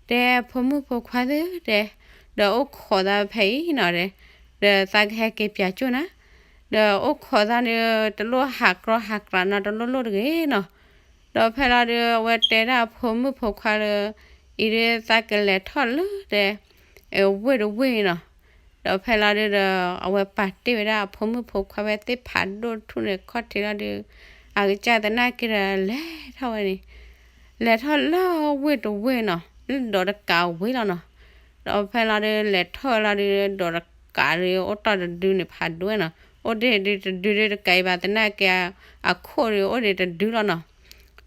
တဲဖိမုၣ်ဖိခွါသ့ၣ်ဧၢ တဲ, ဒီးအိၣ်ခိးသးဖဲအံၤနီၤဒဲ, ဒီးသးကဟဲက့ၤပၠးကၠိၢ်နၤ, ဒီးအိၣ်ခိးသးဒုး တလိၣ်ဟးကြီဟးကြီနီၤ တလိၣ်လိၣ်တဂ့ၤနီၤ, ဒီးဖဲလီၤဒုး အဝဲတဲဒၣ်အဖိမုၣ်ဖိခွါလၢ အံၤဒုးသးကလဲၤထီၣ်လၢဒဲ ဝ့ၢ်တဝ့ၢ်နီၤ, ဒီးဖဲလီၤဒုးဒီး အဝဲပာ်တ့ၢ်ဝဲဒၣ်အဖိမုၣ်ဖိခွါဝဲသ့ၣ်ဖးဒိၣ်ထူၣ်န့ၣ် ခီၣ်ထံးလီၤဒုး, အကစၢ်သနာ်က့ဒီး လဲၤထီၣ်ဝဲန့ၣ်, လဲၤထီၣ်လၢဝ့ၢ်တဝ့ၢ်နီၤ လၢဒီးတကးဝ့ၢ်လီၤနီၤ, ဒီးဖဲလီၤဒုး လဲၤထီၣ်ဝဲလီၤဒုး ဒီးတကးဒုး အိၣ်တ့ၢ်တဒုန့ၣ်ဖးဒိၣ်နီၤ, အိၣ်တ့ၢ်ဒုးတဒုဒုးတကးအံၤဘၣ်သနာ်က့ အခိၣ်ဒုး အိၣ်ဒံးတဒုလီၤနီၤ,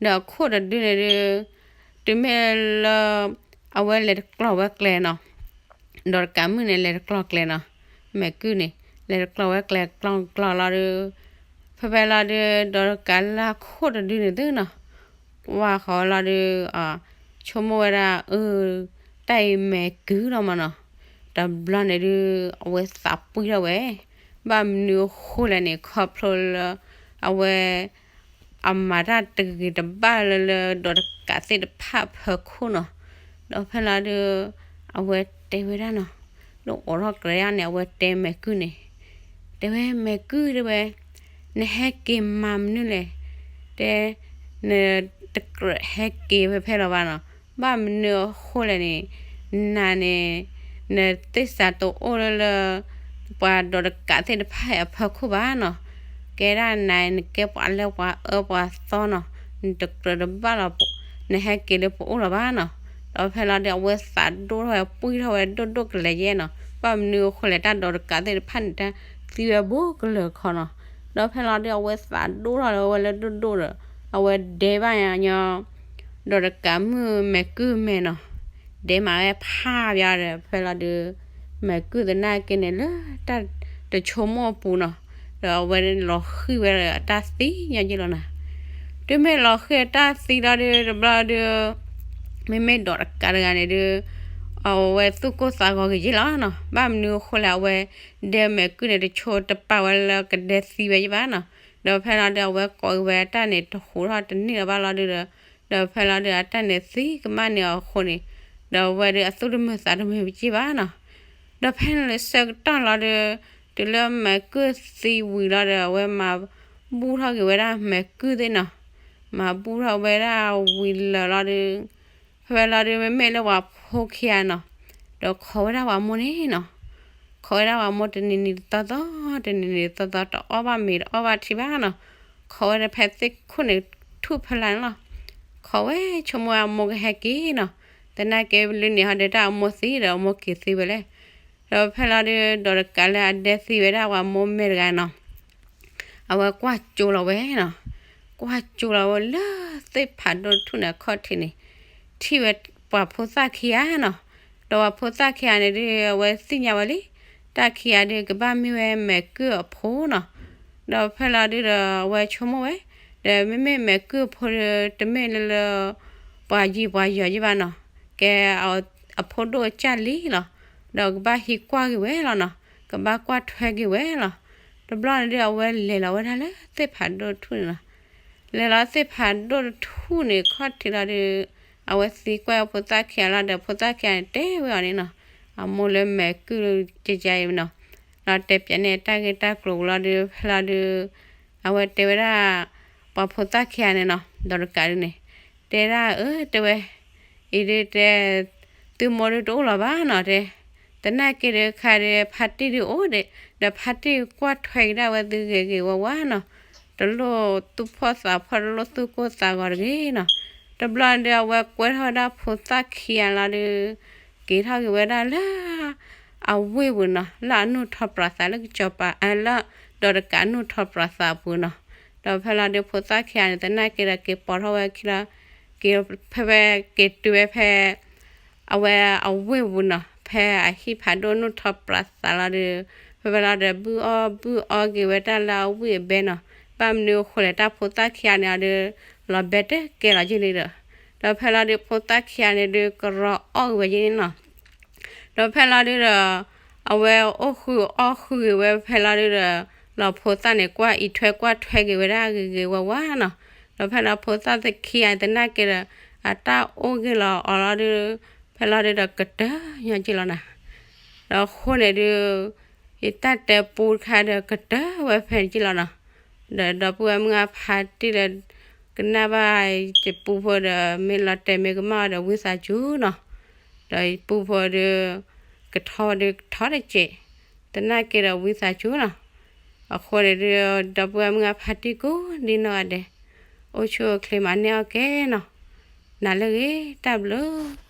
ဒီးအခိၣ်တဒုန့ၣ်ဒုး တုၤမ့ၢ်လၢ အဝဲလဲၤတကျီၤဝဲကျဲနီၤ, ဒီးတကးမုၣ်န့ၣ် လဲၤတကျီၤကျဲနီၤ, မဲာ်ကုၢ်န့ၣ် လဲၤတကျီၤဝဲကျဲ ကျီၤကျီၤလီၤဒုး, ဖဲဖဲလီၤဒုး ဒီးတကးလၢအခိၣ်တဒုန့ၣ်သုနီၤ, ကွၢ်ဃီလီၤဒုး ဆိကမိၣ်ဝဲဒၣ် အၢ တၢ်အံၤမဲာ်ကုၢ်လီၤမးနီၤ, တဘျီန့ၣ်ဒုး အဝဲသးပှံၢ်ထီၣ်ဝဲ, ဘၣ်မနုၤအဃိလဲၣ်န့ၣ် ခီဖျိလၢ အဝဲ အမၤတၢ်တဂ့ၤတဘၣ်လၢလၢဒီးတကးသ့ၣ်တဖၣ်အဖီခိၣ်နီၤ, ဒီးဖဲလီၤဒုး အဝဲတဲဝဲဒၣ်နီၤ, လၢအိးထီၣ်ကျဲယါန့ၣ် အဝဲတဲမဲာ်ကုၢ်န့ၣ်, တဲဝဲမဲာ်ကုၢ်တဲဝဲ, နဟဲက့ၤမၤမနုၤလဲၣ်, တဲ နတကြၢးဟဲက့ၤဝဲဖဲလီၤဘၣ်နီၤ, ဘၣ်မနုၤအဃိလဲၣ်န့ၣ်, နၤန့ၣ် နသ့ၣ်စးတအိၣ်လၢလၢ ပှၤဒီးတကးသ့ၣ်တဖၣ်အဖီခိၣ်ဘၣ်နီၤ, ကဲဒၣ်နၤ နကဲပှၤလၢပှၤအၢပှၤသီနီၤ, နတကြၢးတဘၣ်လီၤ, နဟဲက့ၤလၢပအိၣ်လီၤဘၣ်နီၤ, ဒီးဖဲလီၤဒုး အဝဲသးဒိၣ်ထီၣ်ဝဲ ပှံၢ်ထီၣ်ဝဲဒိၣ်ဒိၣ်ကလဲာ်ယဲနီၤ, ဘၣ်မနုၤအဃိလဲၣ် တၢ်ဒီးတကးသ့ၣ်တဖၣ်န့ၣ် တၢ်သံဝဲဘူးကလၢာ်ခီနီၤ, ဒီးဖဲလီၤဒုး အဝဲသးဒိၣ်ထီၣ်လၢအဝဲလၢဒိၣ်ဒိၣ်ဒီး အဝဲဒဲဘၣ်ညီ ဒီးတကးမုၣ်မဲာ်ကုၢ်မဲာ်နီၤ, ဒဲမးဝဲဖးပၠးဒီး ဖဲလီၤဒုး မဲာ်ကုၢ်သနာ်က့န့ၣ် လၢတၢ်တဆိကမိၣ်အပူၤနီၤ, ဒီးအဝဲလီၤဃံၢ်ဝဲဒီးအတၢ်သံညီယ့ၢ်လီၤနီၤ, တုၤမ့ၢ်လီၤဃံၢ်အတၢ်သံလီၤဒုး တဘျီဒုး မ့မ့ၢ်ဒီးတကးတဂၤန့ၣ်ဒုး အဝဲသူၣ်ကိၢ်သးဂီၤကယ့ၢ်လီၤနီၤ, ဘၣ်မနုၤအဃိလဲၣ် အဝဲဒဲမဲာ်ကုၢ်န့ၣ် တဆိတပာ်ဝဲလၢကဒဲသံဝဲယ့ၢ်ဘၣ်နီၤ, ဒီးဖဲလီၤဒုး အဝဲကိးက့ၤဝဲတၢ်န့ၣ် တဟူးထီၣ်တန့ၢ်လၢၤဘၣ်လီၤဒုးဒီး ဒီးဖဲလီၤဒုး အတၢ်န့ၣ်သံကမၣ်န့ၢ်အီၤအဃိန့ၣ်, ဒီးအဝဲဒုး အသူၣ်တမုာ်သးတမုာ်ပက့ၢ်ဘၣ်နီၤ, ဒီးဖဲန့ၣ်လၢဆၢကတီၢ်လီၤဒုး တုၤလၢမဲာ်ကုၢ်သံဝံၤလီၤဒီး အဝဲမၤဘူၣ်ထီၣ်က့ၤဝဲဒၣ်မဲာ်ကုၢ်သ့ၣ်နီၤ, မၤဘူၣ်ထီၣ်ဝဲဒၣ်ဝံၤလၢာ်လီၤဒုး ဖဲလီၤဒုး မ့မ့ၢ်လၢပှၤဖိခံဂၤနီၤ, ဒီးခိးဝဲဒၣ်ပှၤမိၢ်န့ၣ်နီၤ, ခိးဝဲဒၣ်ပှၤမိၢ်တနံၤနံၤတသီသီ, တနံၤနံၤတသီသီ တအီၣ်ဘၣ်မ့ၤတအီၣ်ဘၣ်ထံဘၣ်နီၤ, ခိးဝဲဒၣ်ဖဲသ့ၣ်ခိၣ်န့ၣ် ထူၣ်ဖဲလၢ်န့ၣ်လီၤ, ခိးဝဲဆိကမိၣ်အမိၢ်ကဟဲက့ၤနီၤ, သနာ်က့လၢန့ၣ်ဟီဒုး တၢ်အမိၢ်သံဒီးအမိၢ်က့ၤသံဝဲလဲၣ်, ဒီးဖဲလီၤဒုး ဒီးတကးလၢအဒဲသံဝဲဒၣ်ပှၤမိၢ်မဲာ်တဂၤနီၤ အဝဲကွၢ်ကၠိလီၤဝဲနီၤ, ကွၢ်ကၠိလီၤဝဲလၢသ့ၣ်ဖးဒိၣ်တထူၣ်န့ၣ်အခီၣ်ထံးန့ၣ်, ထံၣ်ဝဲပှၤဖိသၣ်ခံဂၤနီၤ, ဒီးပှၤဖိသၣ်ခံဂၤန့ၣ်ဒုး အဝဲသ့ၣ်ညါဝဲလံ, တၢ်ခံဂၤဒုးကဘၣ်မ့ၢ်ဝဲမဲာ်ကုၢ်အဖိနီၤ, ဒီးဖဲလီၤဒုးဒီးအဝဲဆိကမိၣ်ဝဲ, ဒီးမ့မ့ၢ်မဲာ်ကုၢ်အဖိဒုး တမ့ၢ်လၢလၢ ပှၤယံၤပှၤယီၤယံၤဘၣ်နီၤ, ကဲ အဖိဒိၣ်အကၢ်လံလီၤ, ဒီးကဘၣ်ဟံးကွၢ်က့ၤဝဲလီၤနီၤ, ကဘၣ်ကွၢ်ထွဲက့ၤဝဲလီၤ. တဘျီန့ၣ်ဒုး အဝဲလဲၤလီၤဝဲဒၣ်လၢသ့ၣ်ဖးဒိၣ်တထူၣ်န့ၣ်လီၤ. လဲၤလီၤသ့ၣ်ဖးဒိၣ်တထူၣ်န့ၣ်ခီၣ်ထံးလီၤဒုး, အဝဲသံကွၢ်ဖိသၣ်ခံဂၤလီၤဒီး ဖိသၣ်ခံဂၤန့ၣ်တဲဝဲအီၤန့ၣ်နီၤ, အမိၢ်လၢမဲာ်ကုၢ်ကကါအံၤနီၤ, ဒီးတဲပၠးန့ၢ်တၢ်ဂ့ၢ်တၢ်ကျိၤလီၤဒုး ဖဲလီၤဒုး အဝဲတဲဝဲဒၣ် ပှၤဖိသၣ်ခံဂၤန့ၣ်နီၤ, ဒီးတကးဒုးန့ၣ်, တဲဒၣ်အၢ တဲဝဲ, အံၤဒုးတဲ သုမိၢ်ဒုးတအိၣ်လီၤဘၣ်နီၤတဲ, သနာ်က့ဒုးခါဒုး ဖါတံၢ်ဒုးအိၣ်ဒံး, ဒီးဖါတံၢ်ကွၢ်ထွဲက့ၤဒၣ်ဝဲသုဂ့ၤဂ့ၤဝါဝါနီၤ, တလိၣ်သူၣ်ဖှီၣ်သးဖှီၣ် တလိၣ်သူၣ်ကိၢ်သးဂီၤတဂ့ၤနီၤ. တဘျီန့ၣ်ဒုး အဝဲကွဲထီၣ်ဝဲဒၣ်ဖိသၣ်ခံဂၤလီၤဒုး က့ၤထီၣ်က့ၤဝဲဒၣ်လၢ အဝ့ၢ်ပူၤနီၤ, လၢအနူၢ်ထီၣ်ပြးသးလၢကစီၤပၤ လၢ ဒီးတကးနူၢ်ထီၣ်ပြးသးပူၤနီၤ. ဒီးဖဲလီၤဒုးဖိသၣ်ခံဂၤန့ၣ် သနာ်က့ဒီးက့ၤပိာ်ထီၣ်ဝဲခံလီၤ, က့ၤဖဲဖဲက့ၤတုၤဝဲဖဲ အဝဲအဝ့ၢ်ပူၤနီၤ, ဖဲအဟံၣ်ဖးဒိၣ်နူၢ်ထီၣ်ပြးသးလီၤဒုး, ဖဲဖဲလီၤဒီး ဘုၣ်အီၣ်ဘုၣ်အီက့ၤဝဲတၢ်လၢအဝ့ၢ်အဘဲနီၤ, ဘၣ်မနုၤအဃိလဲၣ် တၢ်ဖိသၣ်ခံဂၤန့ၣ်အီၤဒုး လီၤဘဲတကဲလီၤက့ၤန့ၣ်ဒီး, ဒီးဖဲလီၤဒုးဖိသၣ်ခံဂၤန့ၣ်ဒုး ကရီအီၣ်က့ၤဝဲက့ၤန့ၣ်နီၤ. ဒီးဖဲလီၤဒုးဒီး အဝဲအိၣ်ဃုာ်အီၣ်ဃုာ်က့ၤဝဲဖဲလီၤဒုးဒီး လီၤဖိသၣ်န့ၣ် ကွၢ်အံးထွဲကွၢ်ထွဲက့ၤဝဲဒၣ်ဂ့ၤဂ့ၤဝါဝါနီၤ. ဒီးဖဲလီၤဖိသၣ်ခံဂၤသနာ်က့ဒီး အတၢ်အိၣ်ဂ့ၤလီၤအီၤလီၤဒုး ဖဲလီၤဒုးဒီးကတၢၢ်ညီက့ၤလီၤနီၤ. ဒီးအဃိန့ၣ်ဒုး ယတၢ်တဲပူတခါဒီးကတၢၢ်ဝဲဖဲန့ၣ်က့ၤလီၤနီၤ. ဒီးဒီပုၢ်ဝဲၢ်မုၢ်ဂၢ်ဖါတံၢ်လၢ ကနၣ်ဘၣ်ယပူဖိဒီး မ့ၢ်လီၤတဲာ်မ့ၢ်ကမၣ်ဝဲဒီးဝံသးစူၤနီၤ. ဒီးယပူဖိဒီး ကထီၣ်ဝဲဒုးကထီၣ်တစဲး, သနာ်က့ဒီးဝံသးစူၤနီၤ. အဃိန့ၣ်ဒုး ဒီပုၢ်ဝဲၢ်မုၢ်ဂၢ်ဖါတံၢ်ကိးဒ်နီၢ်ဂၤဒဲး အိၣ်ဆူၣ်အိၣ်ချ့မၤန့ၢ်အီၣ်ကဲနီၤ. နၤလၢအဂ့ၤ တၢ်ဘျုး